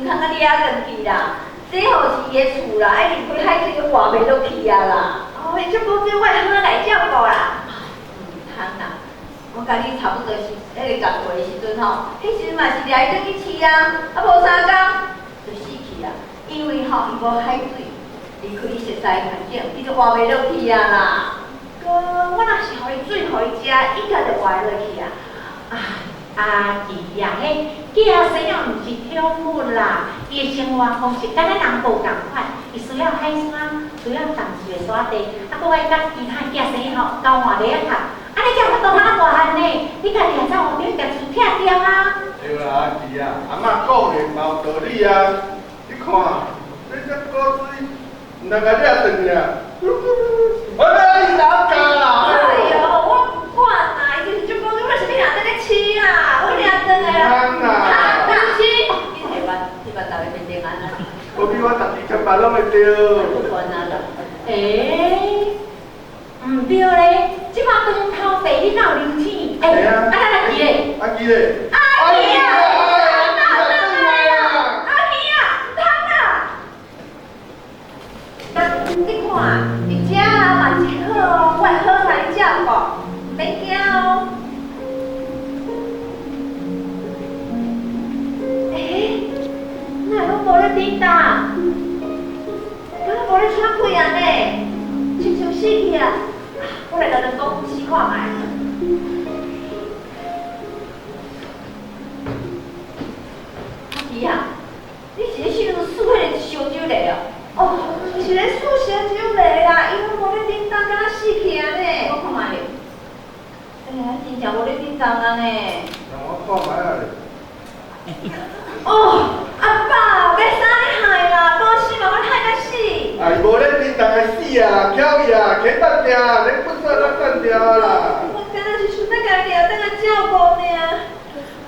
毋通啊掠转去啦。這吼是伊的厝啦，愛離開海水都活袂落去啊啦。哦，伊足古錐，我會好來照顧啦。毋通啦，我佮你差不多是彼個仝歲的時陣吼，彼時陣嘛是掠伊轉去飼啊，啊無三工就死去啊，因為吼伊無海水，離開伊熟似的環境，伊就活袂落去啊啦。哥，我若是予伊水予伊食，應該就活會落去啊。啊，阿姊啊，彼囝生啊，毋是寵物啦，伊的生活方式佮咱人無仝款，伊需要海沙，需要淡水的沙地，啊，閣愛佮其他囝生吼交換禮仔卡，按呢才有法度較大漢呢。你家己也走予你共厝拆掉啊。對啦，阿姊啊，阿嬤講的嘛有道理啊。你看，你這古錐，毋通共掠轉去啊！我欲伊哪教啦？哎喲，我毋管啦，伊就是足古錐，我是欲掠轉去飼啦，我掠轉來啦。通啦！通飼。你台灣，你捌逐个變定安啦。無比我十二千八攏會對。不管啊啦。欸，毋對咧，這擺光頭地你哪有流錢？欸，啊咱阿姊咧？阿姊咧？阿姊啊！阿姊啊！毋通啦！你看，伊遮嘛真好哦，我會好來照顧，毋免驚哦。欸，哪會攏無咧振動？敢若無咧喘氣按呢？親像死去啊！我來共人講試看覓。阿姊啊，你是咧想輸彼個燒酒梨哦？哦，毋是咧輸燒酒梨啦，伊攏無咧振動，敢若死去按呢。我看覓咧。哎呀，真正無咧振動啊呢。讓我看覓啊咧。哦，阿爸，欲啥咧害啦？無死嘛，我害甲死。哎，無咧振動會死啊，巧伊啊，起等定，連不煞都等定啦。我敢若是想欲共伊掠轉來照顧爾。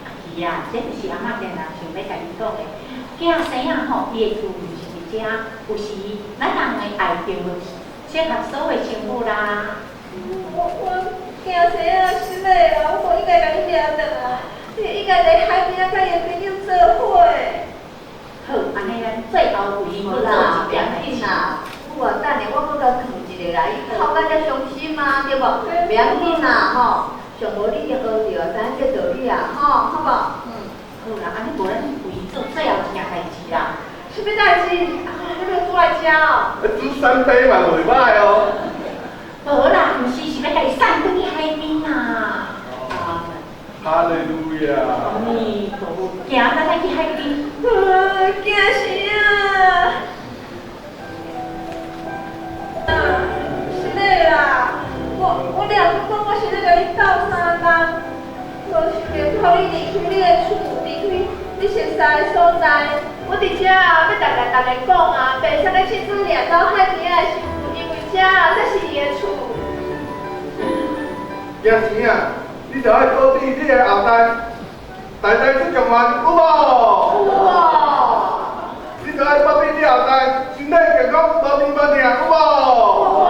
阿姊啊，這就是阿嬤定定想欲共你講的，囝生仔吼，伊的厝毋是佇遮，有時咱人的愛並無適合所有生物啦。我驚生仔失禮啦，我無應該共你掠轉來，你應該佇海邊仔佮伊的朋友做伙。好，按呢咱最後為伊閣做一件代誌。啦，有啊，等下我閣共勸一下啦，伊哭甲遮傷心啊，對無？袂要緊啦，吼，上無你已經學著，知影這道理啊，吼，好無？嗯，好啦，按呢無咱為伊做最後一件代誌啦。啥物代誌？啊，你欲煮來食哦？煮三杯嘛袂歹哦。無啦，毋是，是欲共伊送轉去海邊啦。哈利路亞！阿彌陀佛，行，咱來去海邊。驚死啊！啊，是的啦，我掠出講，我是咧共你鬥相共，無想著予你離開你的厝，離開你熟似的所在。我佇遮啊，欲逐共逐家講啊，袂使咧凊彩掠走海邊仔的生物，因為遮啊，才是伊的厝。驚啥啊？你著愛保庇你的後代，代代出狀元，有無？有無？你著愛保庇你後代，身體健康，無病無痛，有無？有無？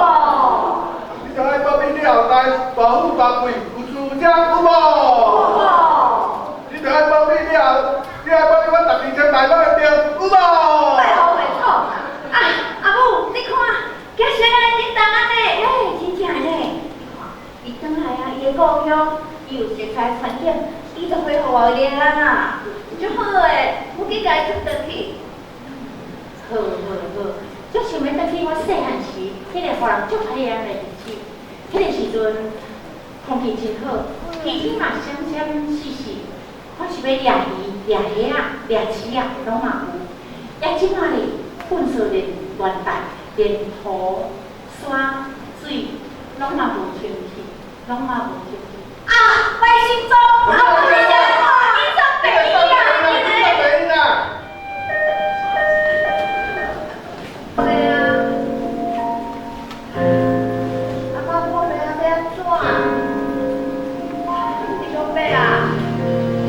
你著愛保庇你後代，大富大貴，有厝有車，有無？有無？你著愛保庇你後，你愛保庇阮十二千代攏會著，有無？拜予袂講啊！啊，阿母，你看，驚啥咧？振動按呢？欸，真正的呢，你看，伊轉來啊，伊的故鄉，伊有熟似環境，伊就恢復活力啊啦，足好的，我緊共伊轉轉去。好好好，足想欲轉去我細漢時，彼個予人足歹厭的日子。彼個時陣空氣真好，魚天嘛閃閃爍爍，看是欲掠魚、掠蝦仔、掠鼠仔，攏嘛有。啊，這擺咧，糞埽連亂帶，連土、山、水，攏嘛無清氣，攏嘛無清氣。啊，白心中，啊，你這你這白啊！对啊，阿妈我袂晓欲按怎？天公伯啊，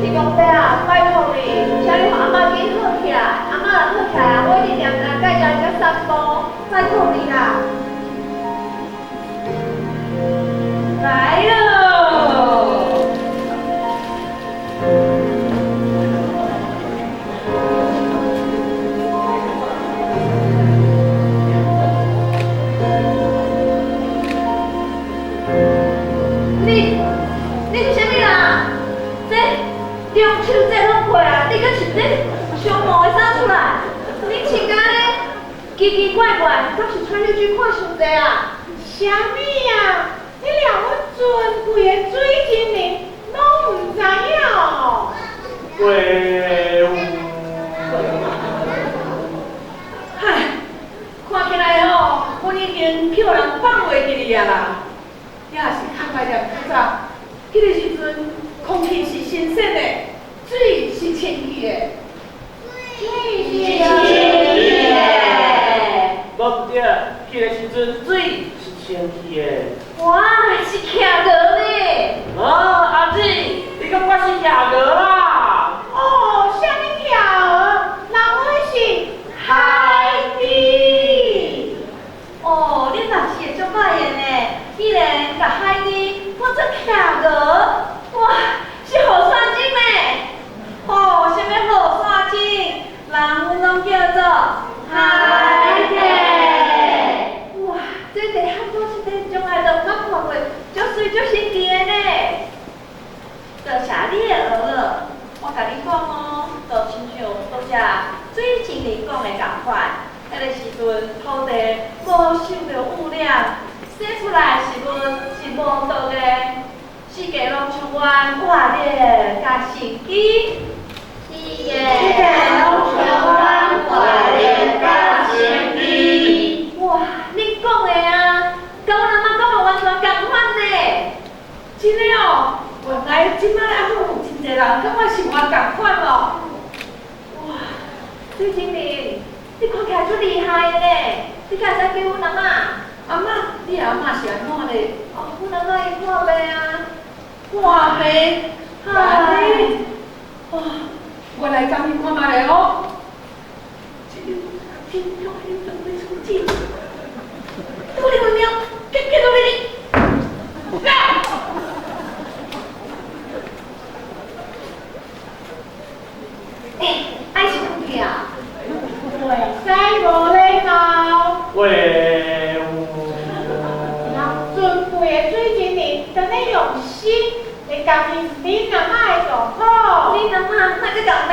天公伯啊，拜託你，請你予阿媽緊好起來。阿媽若好起來，我一定定定佮伊來遮散步，拜託你啦！來嘍！奇奇怪怪，敢是穿入去看伤济啊？啥物啊？你连阮尊贵的水精灵拢毋知影哦？喂，唉，看起来吼，阮已经叫人放袂记哩啊啦，也是较歹念较早。彼个时阵，空气是新鲜的，水是清气的。水是清气的。无毋对，彼个时阵水是清气的。哇，是企鹅呢！哦，阿姊，你感觉是企鹅啦？哦，啥物企鹅？人阮是海猪。哦，恁嘛是会足歹的呢，竟然共海猪看做企鹅，哇，是雨伞精呢！哦，啥物雨伞精？人阮拢叫做海蝶。哇，这伫汉堡这地从来都毋捌看过，足媠足神奇的呢！多谢你的学了，我共你讲哦，就亲像拄才水精灵讲的仝款，彼个时阵土地无受著污染，生出来的食物是无毒的，四界拢充满活力佮生机。四界拢充满活力佮生机。哇，你讲的啊，佮阮阿嬷讲的完全仝款呢。真的哦，原来这摆还阁有真济人感觉生活仝款哦。哇，水精灵，你看起来足厉害的呢，你敢会使叫阮阿嬷？阿嬷，你阿嬷是按怎咧？哦，阮阿嬷伊破病啊。破病？唉，哇，我来检伊看觅咧哦。这个天天准备出镜，我哩个猫，结结落来哩。欸，爱是讲去啊？袂使无礼貌。喂，人尊贵的水精灵，当咧用心来共伊恁阿嬷的状况。恁阿嬷哪阁共呢？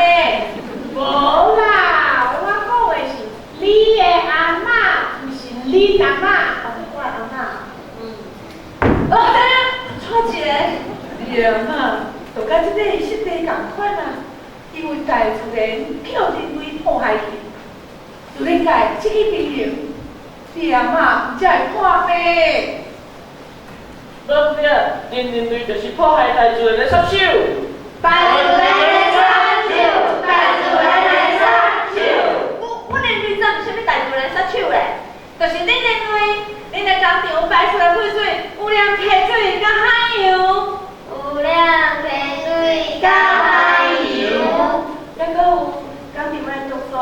无啦，我讲的是你的阿嬷，毋是恁阿嬷。哦，我的阿嬷。哦，知影，错一个，你的阿嬷就佮这个湿地仝款啊，因为大自然叫人类破坏去，自然界失去平衡，你阿嬷才会破病。无毋对，恁人类就是破坏大自然的杀手。大自然的杀手，大自然的杀手。阮人类怎是啥物大自然杀手咧？就是恁人类，恁的工厂排出来废水，污染溪水佮海洋。污染溪水佮海洋。还阁有工厂的毒素，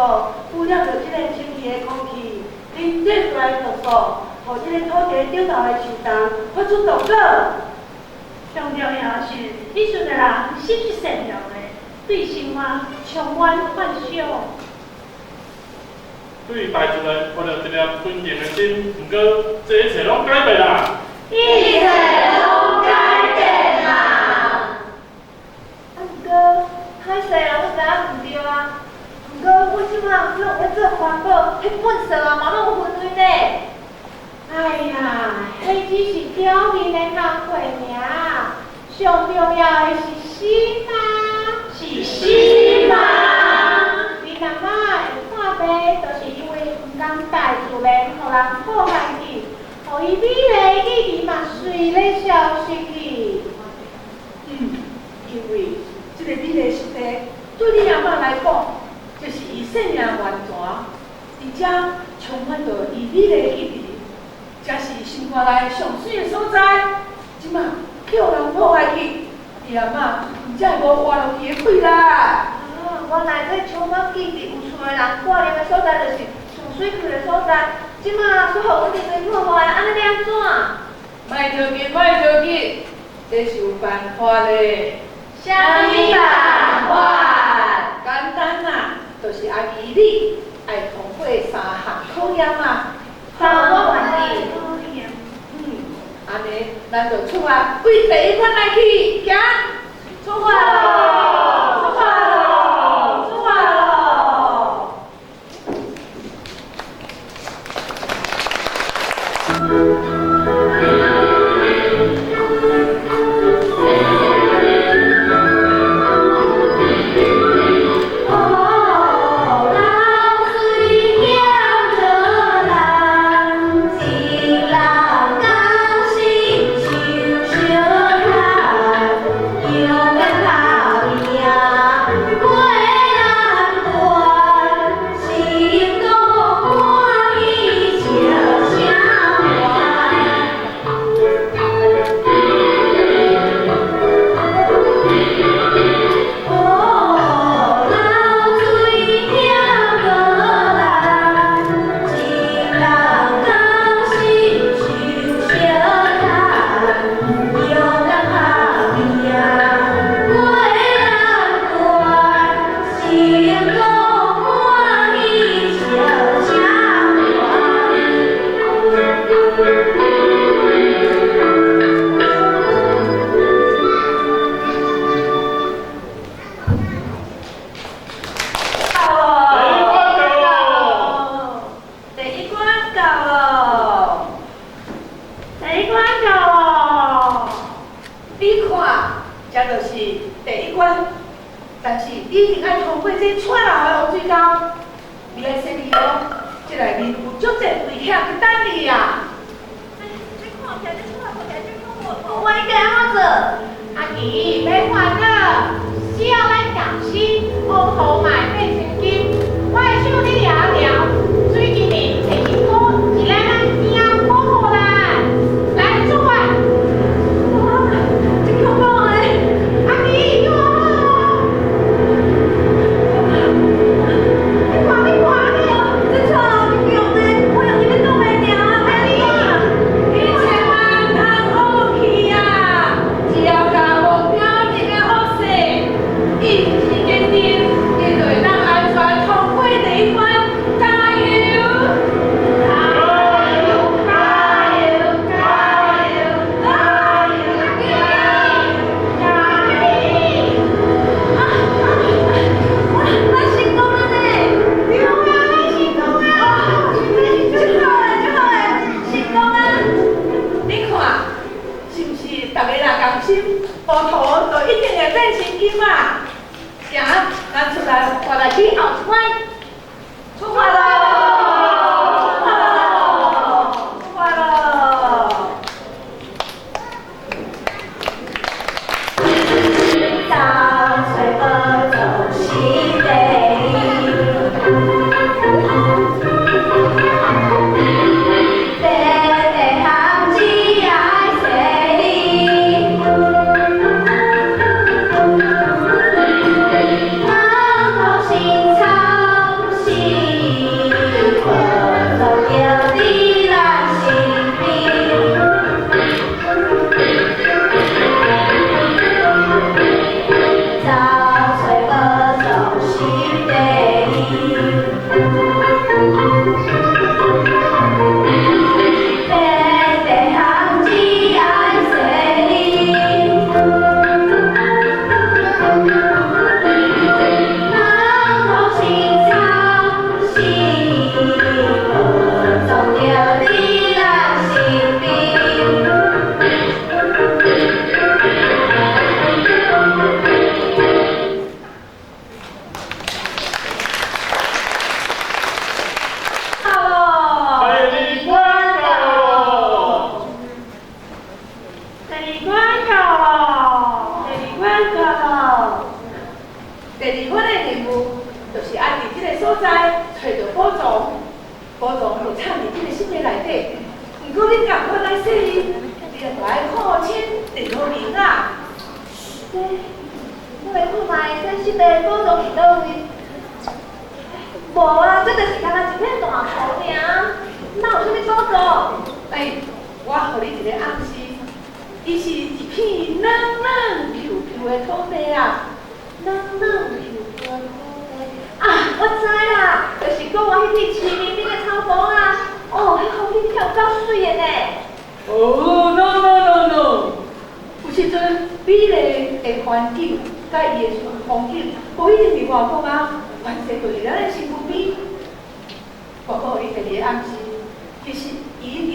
污染著这个清气的空气，恁制出来的毒素，予这个土地顶头的树丛发出毒果。上重要的是，以前的人心是善良的，对生活充满幻想。对大自然怀着一粒尊敬的心，毋过这一切拢改变啦。一切拢改变啦。啊，毋过歹势啊，我知影毋对啊。毋过阮这摆拢咧做环保，彼垃圾啊嘛拢有分类呢。哎呀，彼只是表面的工课尔，上重要的是心啊！是心啊！恁阿嬷会破病，就是因为毋甘大自然予人破坏去，予伊美丽的记忆嘛随咧消失去。因为这个美丽湿地对你阿嬷来讲，就是伊生命源泉，而且充满著伊美丽的记忆，这是伊心肝内上媠的所在。这马叫人破坏去，伊阿嬷毋才会无活落去的气力。啊，原来这充满记忆有厝的人挂念的所在，就是上媠气的所在。这马煞予阮人类破坏，按呢欲按怎？莫着急，莫着急，这是有办法的。啥物办法？简单啊，就是阿姨你爱通过三项考验啊。三项考验。按呢，咱就出发，为第一关来去，行。出发喽！出发喽！出发喽！這个串流的污水沟，你爱细腻哦，这内面有足济危险伫等你啊！这看起来这出来看起来这恐怖，我应该按怎做？阿奇，免烦恼，只要咱共心，乌涂嘛会变成金。我的手你掠牢，水一暝摕一箍，是咱咱囝保护咱。来，出发！哇，这恐怖的！阿奇，你好哦！你看，你看，这臭这强的，我用这个挡袂牢啊！阿你，你千万毋通放弃啊！只要共目标定个好势，意志坚定，你就会当安全通过第一关。加油！加油！加油！加油！加油！阿奇，啊啊！哇，咱成功了呢！对啊，咱成功啊！真是足好的，足好的，成功啊！你看，是毋是逐个若仝心，乌涂就一定会变成金啊？行，咱出来，我来去后一关，出发咯！出发咯！出发咯！走找宝藏是第一，白白含子爱细腻。人头心草是宝藏就伫咱身边。走找宝藏是第一，白白含子爱细腻。人头心草是宝藏就伫咱身边。到咯！第二关到咯！第二关到咯！第二关到咯！第二关的任务就是爱伫这个所在揣著宝藏，宝藏就藏伫这个室内内底。毋过你仝款爱细腻，你就爱看清、认好名啊。这，我来看觅这室内宝藏伫佗位？无啊，这就是干焦一片大土尔，哪有啥物宝藏？哎，我予你一个暗示，伊是一片软软 Q Q 的土地啊。软软 Q Q 的土地啊，我知啦，就是讲我彼片市面顶的草埔啊。哦，彼风景真有够媠的呢。哦，no no no no，有时阵美丽的环境佮伊的风景，无一定伫外国啊，原生就伫咱的身躯边。我阁予你第二个暗示，其实伊已经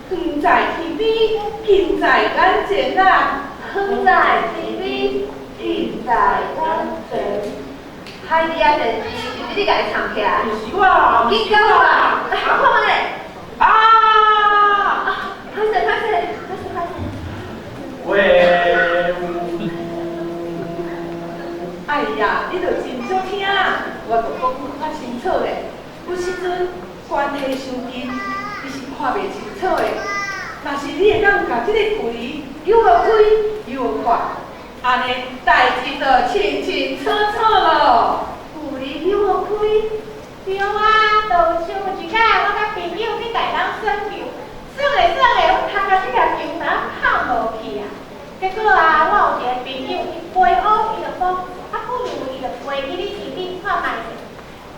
远在天边，近在眼前啊。远在天边，近在眼前。海底仔电视是毋是你共伊藏起来？毋是我，紧交我啦！来，我看觅咧。啊！啊，歹势歹势歹势歹势。喂，哎呀，你著真少听，我著讲较清楚咧。有时阵关系伤近，你是看袂清楚的。若是你会当共这个距离扭予开、扭予阔，按呢代志就清清楚楚咯。距离扭予开，对啊，就像有一摆我佮朋友去台东耍球，耍咧耍咧，阮头壳这粒球哪拍无去啊？结果啊，我有一个朋友，伊飞乌，伊就讲，啊不如伊就飞去你天顶看觅者。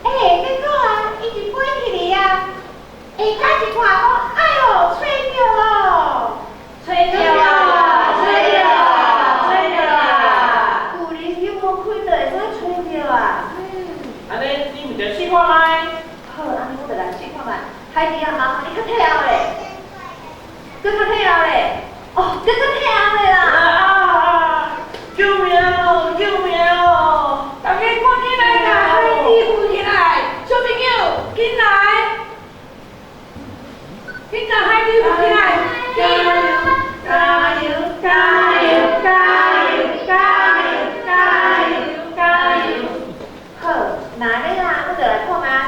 欸，结果啊，伊一飞起去啊，下跤一看讲，哎哟，揣著咯！揣著啊，揣著啊，揣著啊！距离扭予开就会使揣著啊。按呢，你毋就试看觅？好，按呢我就来试看觅。海弟啊，麻烦你较退后咧，阁较退后咧，哦，阁较退后咧啦！啊！救命哦！救命哦！大家赶紧来啦！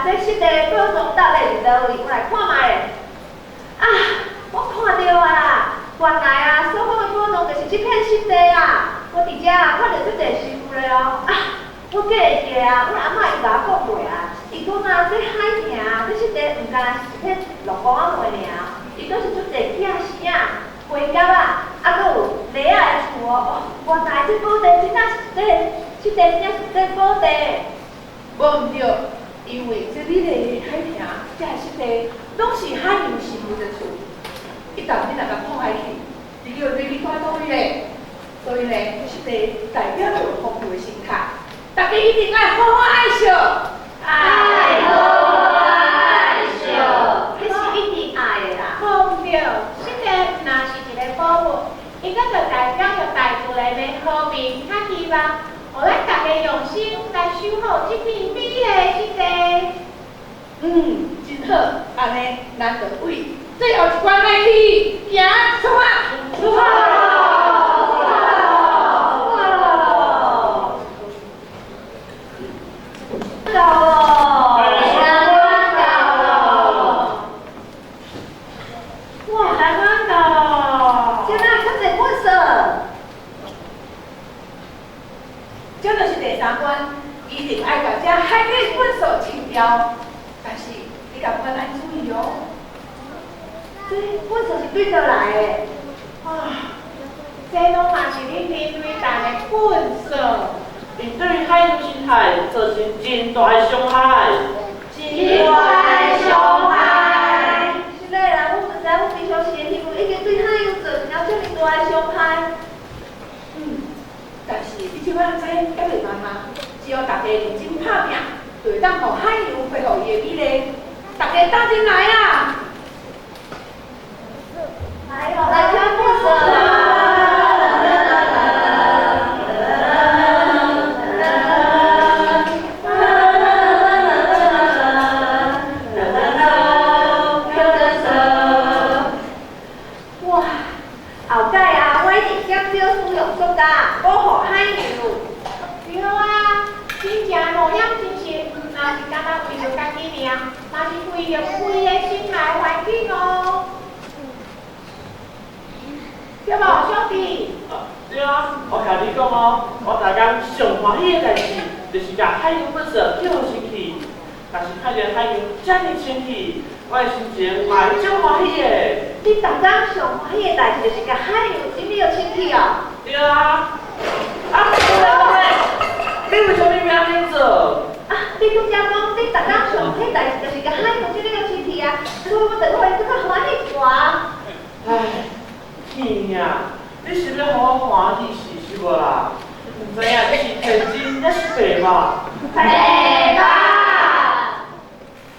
啊，這濕地寶藏到底佇佗位？我來看覓咧。啊，我看著啊啦，原來啊，所講的寶藏就是這片濕地啊。我佇遮啊，看著足濟師傅咧哦。啊，我記會記啊，阮阿嬤伊共我講過啊，伊講啊，這海埕啊，這濕地毋干焦是一片落光仔糜爾，伊閣是足濟寄生啊、花蛤啊，啊，閣有螺仔的厝哦。哦，原來這寶地真正是這濕地真正是這寶地。無毋對，因為這美麗的海埕，這个濕地，攏是海洋生物的厝。一旦你若共破壞去，你叫你去蹛佗位咧？所以咧，這濕地代表著豐富的生態，大家一定愛好好愛惜。愛好好愛惜，這是一定愛的啦。無毋對，濕地毋若是一個寶物，伊閣就代表著大自然的和平佮希望，予咱大家用心來守護這片美麗的濕地。嗯，真好，按呢，咱就為最後一關來去，行，出發，出發囉，出發囉，出發囉，到囉，台灣到囉，哇，台灣到囉，這哪較濟垃圾？這就是第三關，一定愛共這海底垃圾清掉。但是你共阮愛注意哦，這垃圾是對佗來的？啊，這攏嘛是恁人類帶的垃圾。𪜶對海洋生態造成真大的傷害。真大的傷害。是咧啦，阮毋知阮平常時的行為已經對海洋造成了這麼大的傷害。嗯，但是你這擺知猶袂慢啊，只要大家認真拍拚，就會當予海洋恢復伊的美麗。大家鬥陣來啊！來哦，來聽故事。哇，後蓋啊，我一直減少使用塑膠，保護海洋。對啊，真正冒險精神，毋若是干焦為著家己爾，嘛是為著規个生態環境哦。對無，小弟？對啊，我共你講哦，我逐工上歡喜的代誌，就是共海洋垃圾捡清氣。若是看見海洋遮爾清氣，我的心情嘛會足歡喜的。你逐工上歡喜的代誌，就是共海洋整理清氣哦。對啊。啊，對對，你為啥物欲按呢做？啊，你拄才講，你逐工上歡喜代誌，就是共海洋整理清氣啊，所以我就會閣較歡喜一寡。唉，天啊，你是欲予我歡喜是是無啦？毋知影你是天真抑是白目？白目。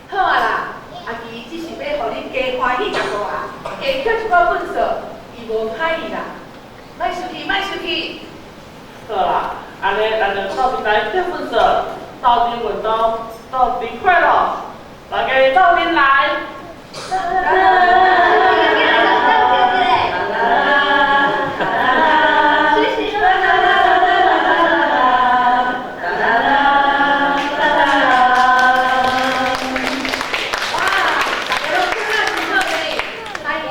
好啊啦，阿基只是欲予恁加歡喜一寡啊，加抾一寡垃圾，伊無歹意啦。莫生氣，莫生氣。好啦，按呢咱就鬥陣來抾垃圾，鬥陣運動，鬥陣快樂，大家鬥陣來。哇，大家攏唱啊真好呢！海洋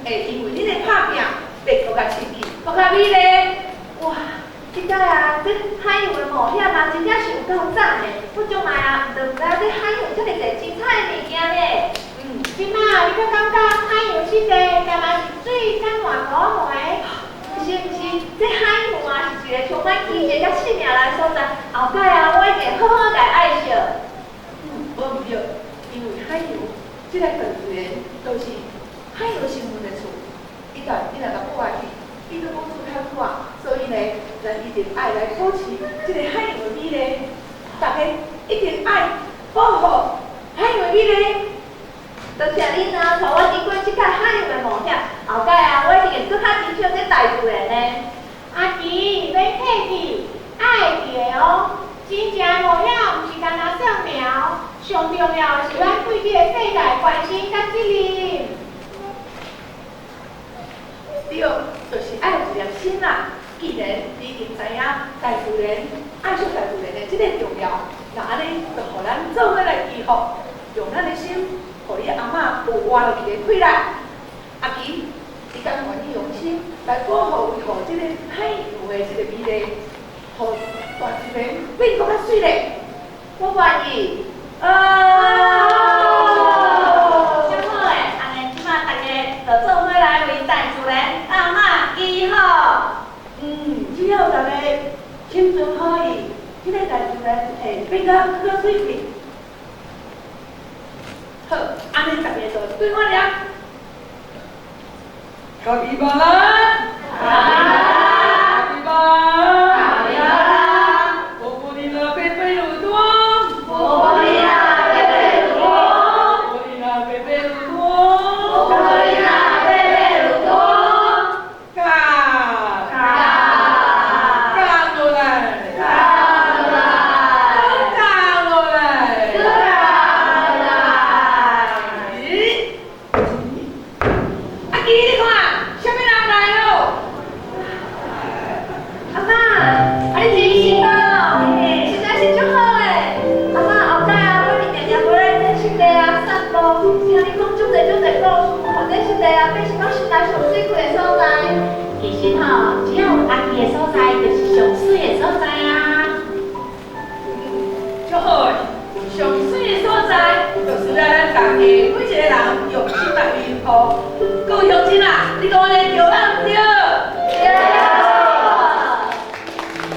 會因為恁的拍拚，變閣較清氣，閣較美麗。哇，這擺啊，這海洋的冒險啊，真正是有夠讚的！我從來啊，毋知影這海洋這麼濟精彩的物件呢。嗯，這擺你閣感覺海洋濕地敢若是水佮爛糊糊的？毋是毋是，這海洋啊是一個充滿奇蹟佮生命力的所在。後擺啊，我一定好好共愛惜。嗯，無毋對，因為海洋這個大自然都是海洋生物的厝，一旦你若共破壞去，伊都講出較久啊。所以呢，咱一定愛來保持這個海洋的美麗，大家一定愛保護海洋的美麗。多謝恁啊，帶我經過這擺海洋的冒險。後擺啊，我一定會閣較珍惜這大自然的。阿基，免客氣，愛會記的哦。真正冒險毋是干焦算命，上重要的是咱對這個世界關心佮責任。對，就是愛有一粒心啦。既然你已經知影大自然愛惜大自然的這個重要，那按呢，就予咱做伙來祈福，用咱的心，予你阿嬤有活落去的氣力。阿奇，你敢願意用心來保護維護這个海洋的這个美麗，予大自然變閣較媠咧？我願意。哦，足好的，按呢這馬大家就做伙來為大自然阿嬤祈福。只要大家心存好意，這个大自然會變較閣較媠去。好，按呢大家就對我念。卡比巴拉，卡比巴，卡比巴拉，波波里拉贝贝鲁多，波波里拉贝贝鲁多，波波里拉貝貝魯多，波波里拉貝貝魯多，卡卡卡過來，卡過來，卡過來，卡過來。咦？阿基，你看，啥物人來咯？阿嬤，啊你真辛苦，實在是足好的。阿嬤後擺啊，我伫定定無咧這濕地啊散步，聽你講足濟足濟故事，予這濕地啊變成講生態上媠氣的所在。其實吼，只要有阿基的所在，就是上媠的所在啊。足好的，上媠的所在，就是咱大家每一个人用心來維護。各位鄉親啊，你講按呢對啊毋對？對。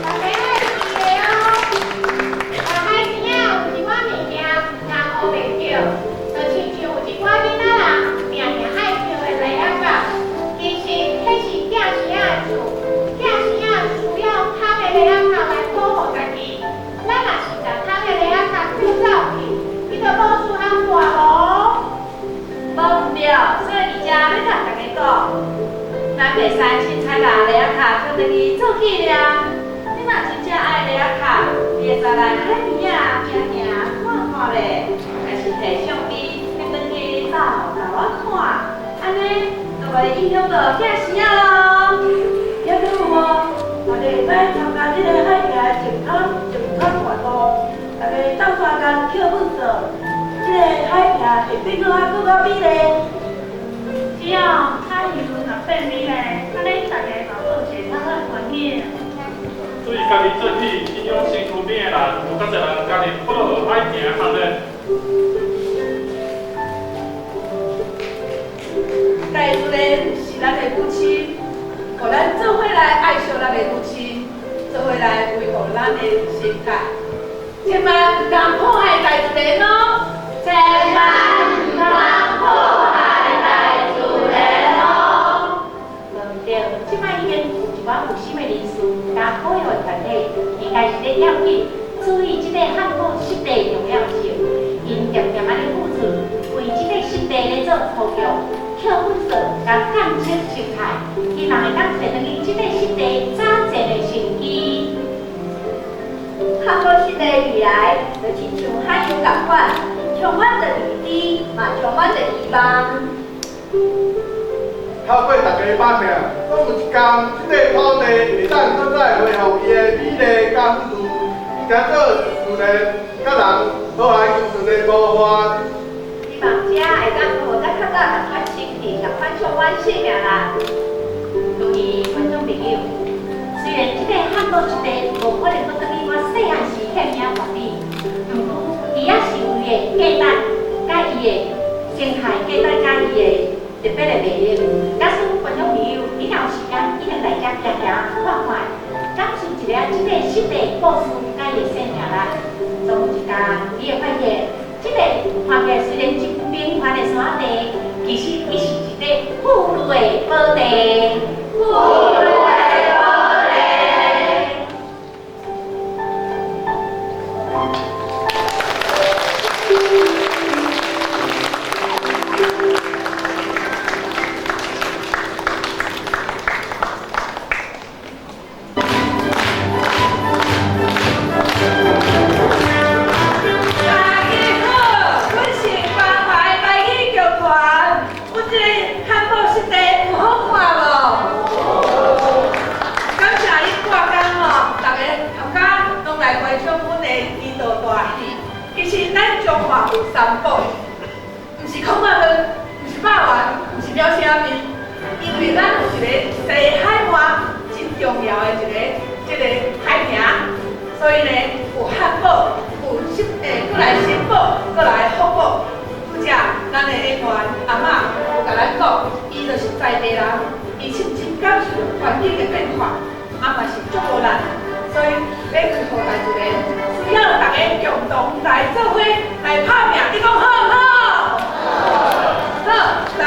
大家愛記得哦，大海邊仔有一寡物件毋通烏白叫，就親像有一寡囡仔人定定愛叫的螺仔角。其實彼是囝生仔的厝，囝生仔需要空的螺仔角來保護家己。咱若是共空的螺仔角叫走去，伊就無厝通住無。無毋對，所以佇遮欲共大家講，咱袂使凊彩共螺仔跤抾轉去做紀念。你若真正愛螺仔跤，你會使來海邊仔行行看看咧，抑是提相機翕轉去鬥共我看，按呢就袂影響到囝生仔囉。抑閣有哦，大家會使參加這个海埕淨空淨空活動，大家鬥相共抾垃圾，這个海埕會變閣較閣較美麗。只要海洋若變美麗，按呢大家嘛好一個較好的環境。對家己做起影響身軀邊的人，有較濟人加入保護海埕行列。大自然是咱的母親，予咱做伙來愛惜咱的母親，做伙來維護咱的生態。千萬毋通破壞大自然哦！千萬毋通破壞大自然哦！無毋對，這擺已經有一寡有心的人士，佮保育的團體，應該是咧要緊注意這个漢堡濕地的重要性，𪜶恬恬按呢付出，為這个濕地咧做保育、抾垃圾、佮監測生態，希望會當提轉去這个濕地早前的生機。漢堡濕地未來就親像海洋仝款，充滿著未知，嘛充滿著希望。透過大家的打拼，總有一天，這个土地會當閣再恢復伊的美麗佮富庶，成做自然佮人和諧共存的模範。希望遮會當予咱較早仝款清氣，仝款充滿生命力。各位觀眾朋友，雖然這个漢堡濕地無可能閣轉去我細漢時遐爾仔完美，毋過伊也是有伊的價值，佮伊的生態價值，佮伊的特別的魅力。假使觀眾朋友，你若有時間，一定來遮行行看看，感受一下這個濕地故事佮伊的生命力。總有一天，你會發現，這個看起來雖然真平凡的山地，其實伊是一個富裕的寶地。富裕的寶地。大家好，三寶，毋是炕仔飯，毋是肉丸，毋是秒聲麵，因為咱有一個西海岸真重要的一個這個海埕，所以呢有漢堡，有新欸，閣來新堡，閣來福堡。拄才咱的演員阿嬤有共咱講，伊就是在地人，伊親身感受環境的變化，啊嘛是足無力，所以欲開予大自然，需要大家共同來做伙來拍拚，你講好毋好？好，來，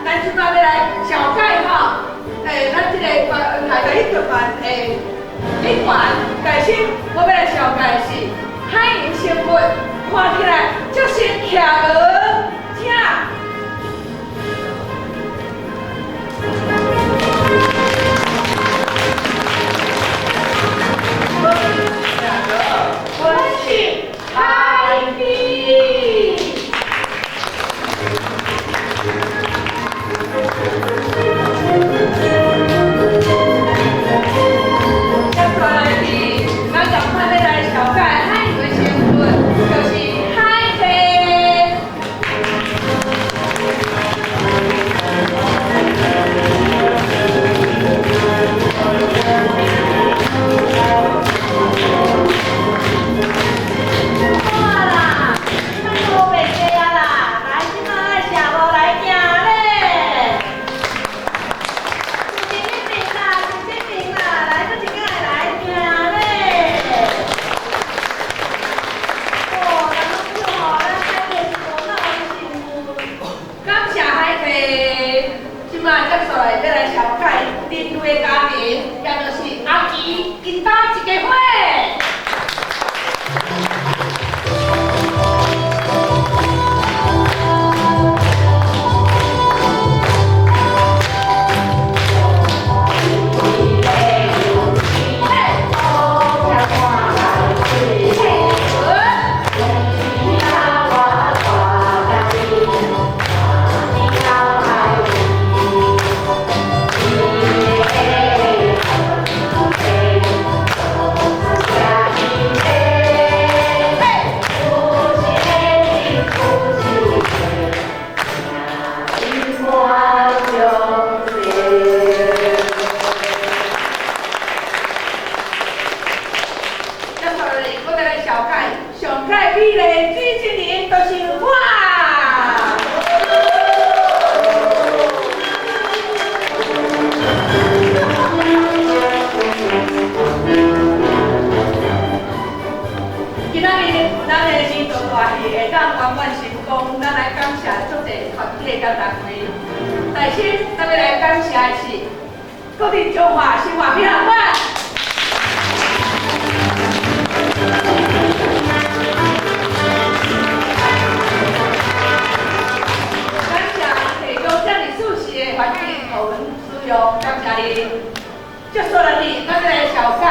咱這擺欲來紹介吼，咱這个台台語劇團的演員，首先我欲來紹介的是海洋生物，看起來足像企鵝，請。我是海蒂。接下來是咱共款欲來紹介海洋的生物，就是海蒂。好啊啦，莫乌白跩啊啦，來，這擺咱社無來行咧。是這邊啦，是這邊啦，來，閣一擺來行咧。哦，人攏叫吼，咱海蒂是無腦的生物。感謝海蒂，這擺接紲來欲來紹介人類的家庭，也就是阿奇𪜶兜一家伙。接紲來，我欲來紹介上蓋美麗水精靈，就是我。今仔日咱的年度大戲會當圓滿成功，咱來感謝足濟團體佮單位。首先，咱欲來感謝的是國立中華新華美術館。感謝提供遮爾舒適的環境，予阮使用，感謝你。接紲落去，咱欲來紹介，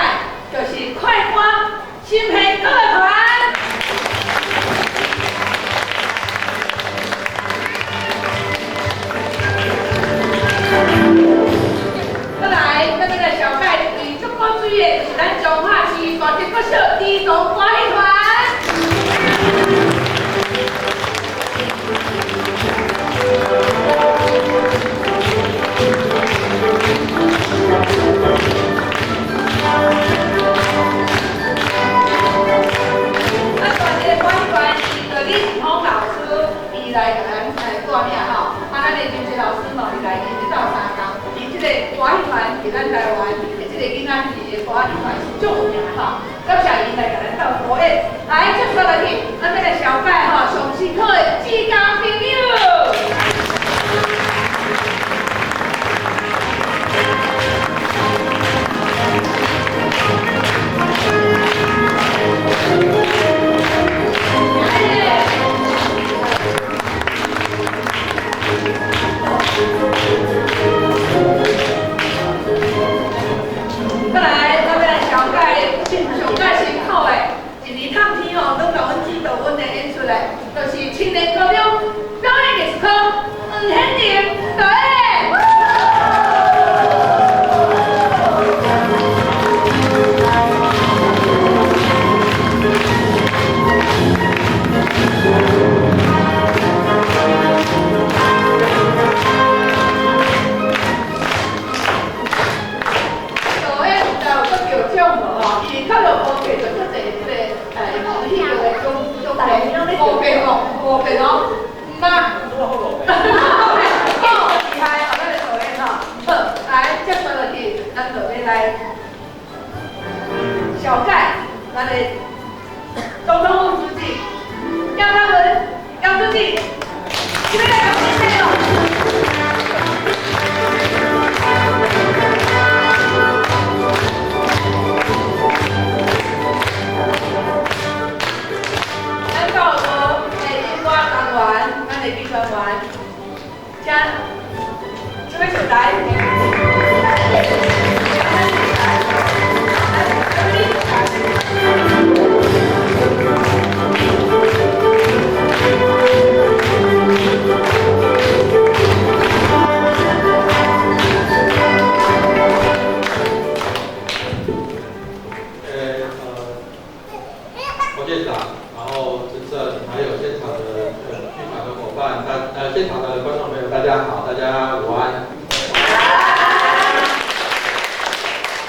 就是快歌新片歌團。閣來，咱欲來紹介位足古錐的，就是咱彰化市大竹國小兒童歌戲團。咱大一个歌戲團是李子峰老師，伊來共咱帶領吼。啊，咱的金濟老師嘛是來伊鬥相共。伊這个歌戲團佇咱台灣的這個囡仔戲的歌戲團是足有名吼。感謝𪜶來共咱鬥表演。來，接紲落去，咱欲來紹介吼上辛苦的志工朋友。閣來，咱欲來紹介上蓋辛苦的，一年透天吼，攏共阮指導阮的演出的，就是青年高中表演藝術科黃顯寧導演。紹介咱的總統府書記楊昌文楊書記，這邊來講謝謝哦。咱教育部的音樂專員，咱的技專員，請這位上台。郭店長，然後執政，還有現場的劇團的夥伴，現場的觀眾朋友，大家好，大家午安。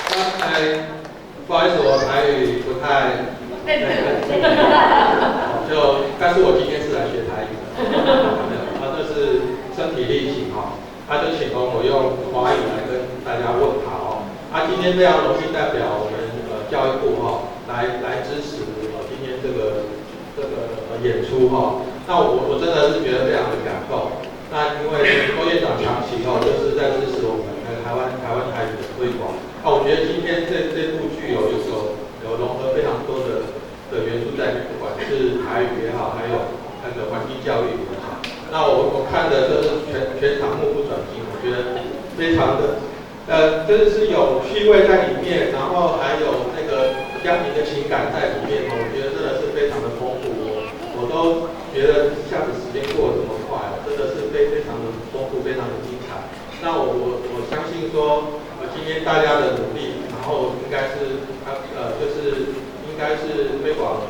剛才不好意思，我台語不太，就，但是我今天是來學台語的，啊，這是身體力行哈，他就請我用華語來跟大家問好哦。啊，今天非常榮幸代表我們教育部哈來支持今天這個演出哈。那我真的是覺得非常的感動。那因為郭院長長期哦就是在支持我們台灣台語的推廣。那我覺得今天這部劇有融合非常多的元素在裡面，不管是台語也好，還有那個環境教育也好。那我看的就是全場目不轉睛，我覺得非常的。真的是有趣味在裡面，然後還有那個家庭的情感在裡面哦，我覺得真的是非常的豐富，我都覺得一下子時間過得這麼快，真的是非常的豐富，非常的精彩。那我相信說，今天大家的努力，然後應該是就是應該是推廣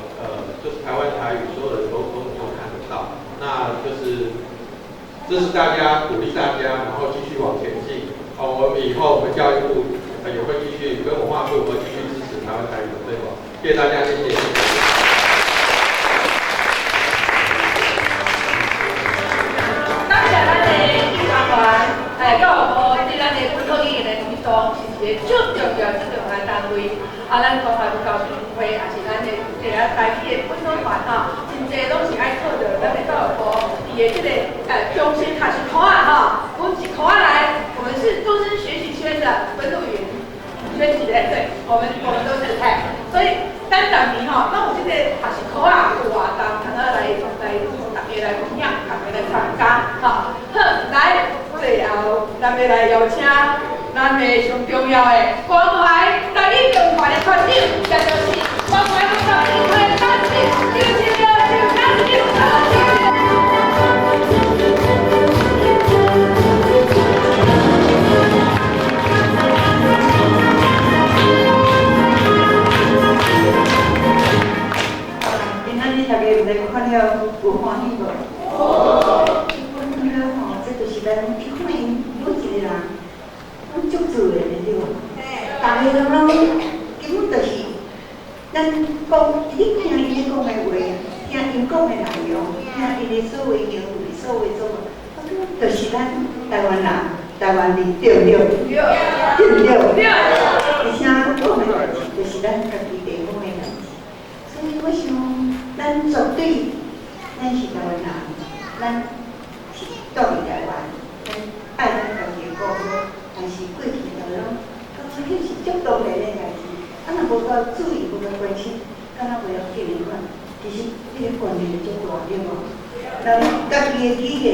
就是台灣台語，所有人都能夠看得到。那就是支持大家，鼓勵大家，然後繼續往前進。好，我們以後我們教育部也會繼續跟文化部會繼續支持台灣台語的推廣。謝謝大家，謝謝。感謝咱的劇團員，教育部對咱的本土語言的推動是一個足重要、足重要的單位。啊，咱關懷文教基金會，也是咱的這個台語的本土團吼，真濟攏是愛靠著咱的教育部伊的這個中心學習科啊吼，阮是科仔來，我們是終身學習圈的本土語言圈子的，對，我們都是哎，所以咱逐年吼，攏有這個學習科仔有活動，通啊來大家來分享，大家來參加，吼。好，來，最後咱要來邀請咱的上重要的關懷台語劇團的團長，也就是關懷文教基金會的董事長周清耀周董事長。今仔日大家有來看了有歡喜無？我感覺吼，這就是咱去歡迎每一個人，攏足自然的對無？逐个人攏根本就是咱講，你聽伊咧講的話，聽𪜶講的內容，聽𪜶的所有行為、所有做法，就是咱台灣人、台灣人對毋對？對毋對？而且講的代誌，就是咱家己地方的代誌。所以我想，咱絕對，咱是台灣人，咱是住佇台灣，咱愛咱家己的故鄉。但是過去大家攏感覺彼是足當然的代誌，啊若無夠注意，無夠關心，敢若袂曉緊的款。其實彼個觀念足大，對無？咱家己的語言、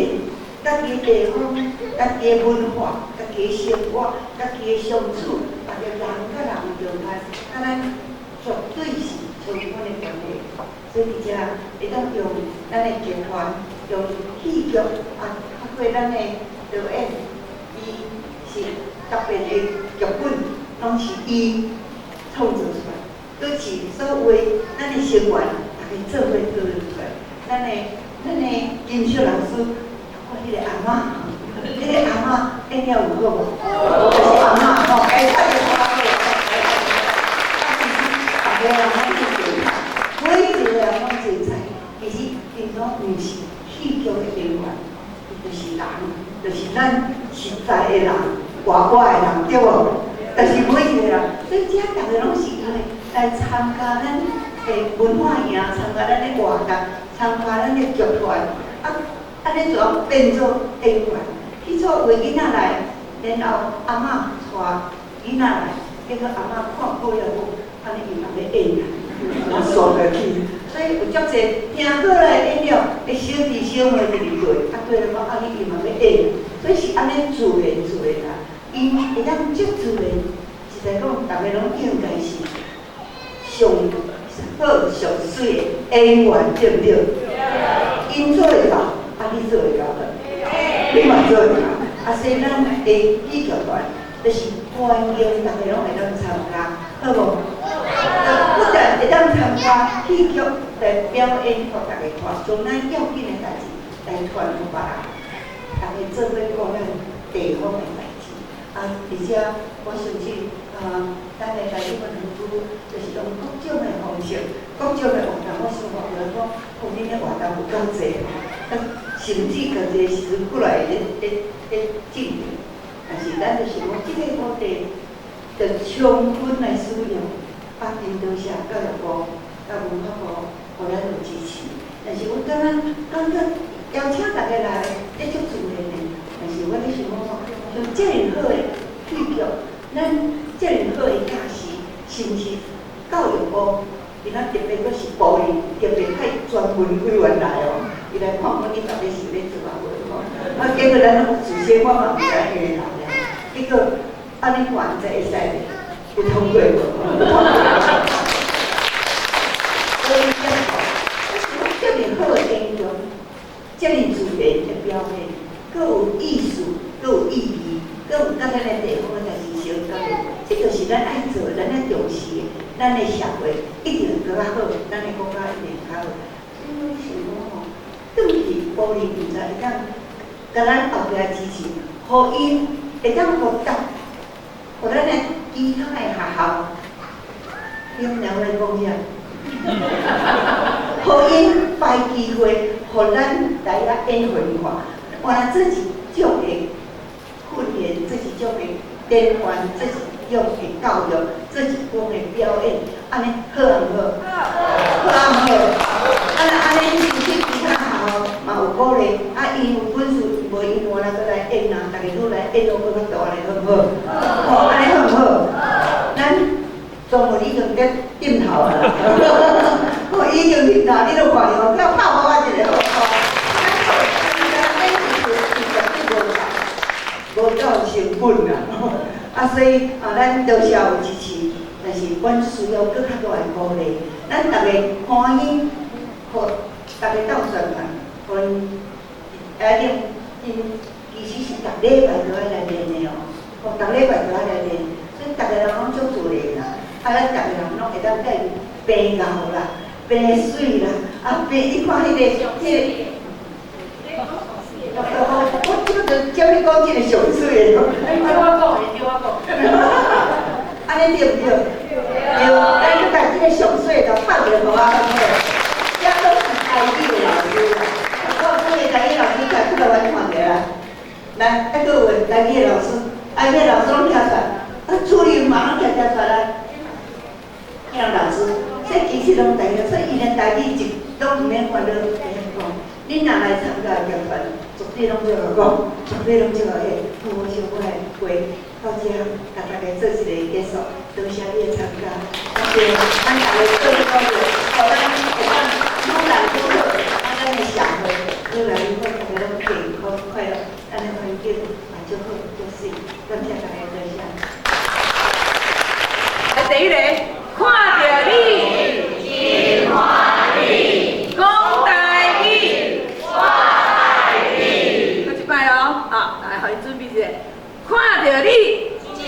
家己的地方、家己的文化、家己的生活、家己的相處，大家人佮人中間，啊咱絕對是充滿的關係。所以佇遮會當用咱的劇團，用戲劇啊，透過咱的導演，伊是特別的劇本，攏是伊創造出來，閣是所有咱的成員，大家做伙討論出來。咱的金秀老師，包括彼個阿嬤，彼個阿嬤演了有好無？就是阿嬤吼，該唱的歌好。啊，其實逐個人攏真精彩，每一個人攏精彩。其實𪜶攏毋是戲劇的演員，伊就是人，就是咱實在的人，活活的人，對無？就是每一個人，所以這逐個攏是因為來參加咱的文化營，參加咱的活動，參加咱的劇團，啊，按呢就變做演員。起初有囡仔來，然後阿嬤帶囡仔來，結果阿嬤看過了講，按呢伊嘛欲演啊，我煞落去。所以有足濟聽過來演了，會小弟小妹佇裡對，啊對了講，啊你伊嘛欲演，所以是按呢自然自然啊，𪜶會當足自然，實在講，逐家攏應該是上好上媠的演員，對毋對？𪜶做會到，啊你做會到無？你嘛做會到，啊所以咱的戲劇團就是歡迎逐家攏會當參加，好無？不但會當參加戲劇來表演，予逐家看，將咱要緊的代誌來傳予別人，逐家做伙顧咱地方的代誌。啊，而且我相信啊，咱的台語文園區就是用各種的方式、各種的活動，我想看著講，哦，恁的活動有夠濟，啊，甚至到這個時陣過來咧進行。但是咱就是講，這個土地著充分來使用，啊，真多謝教育部、佮文化部，予咱有支持。但是阮感覺邀請大家來，這足自然的。但是我咧想講吼，像遮爾好的戲劇，咱遮爾好的教師，是毋是教育部？伊咱特別閣是部里特別派專門委員來哦，伊來看講你到底是咧做啊無吼？啊，結果咱攏事先我嘛毋知彼个來啊，結果按呢看毋知會使有通過無？所以講吼，遮爾好的演講，遮爾自然的表現，閣有意思，閣有意義，閣有佮咱的地方的代誌相關，這就是咱愛做、咱愛重視的，咱的社會一定會閣較好，咱的國家一定會較好。所以我想講吼，轉去部里毋知會當共咱後壁支持，予𪜶會當予答，予咱的其他的學校，你們兩位講啥？予𪜶排機會，予咱來遐演予𪜶看。原來這一種的訓練，這一種的典範，這一種的教育，這一種的表演，按呢好毋好？好毋好？啊，按呢，其實其他學校嘛有鼓勵，啊，𪜶有本事，無𪜶換來閣來演啊，逐家愈來演到閣較大咧，好毋好？吼，按呢好毋好？咱專門已經咧點頭啊啦，我已經點頭，你都看著，佮拍我一個好。無夠成本啦，啊，所以啊，咱多謝有支持，但是阮需要閣較大的鼓勵。咱逐家歡喜，予逐家鬥宣傳，予𪜶下頂𪜶其實是逐禮拜都愛來練的哦，吼，逐禮拜都愛來練，所以逐家人攏足自然啦。啊，咱逐家人攏會當甲伊變𠢕啦，變媠啦，啊，變你看彼個。我這個就叫你講這個上媠的。叫我講，叫我講。按呢對毋對？對，咱閣共這個上媠的拍一個予我好無？這攏是台語的老師啦，我阮的台語老師徛出來，阮看著啦。來，還閣有台語的老師，台語的老師攏徛出來，啊，主任嘛攏徛徛出來。聽老師，這其實攏台語，所以伊連台語一攏毋免煩惱，會曉講。恁若來參加劇團，絕對攏這個講，絕對攏這個會。好，我想我來回到遮，共大家做一個結束。多謝你的參加，感謝咱大家做伙努力，予咱會當愈來愈好，啊，咱的社會愈來愈好，大家攏健康快樂，咱的環境嘛足好足媠。感謝大家，多謝。來，第一個，看著你，真歡喜，講台語，我愛你。閣一擺哦，好，來，予𪜶準備一下。看著你，真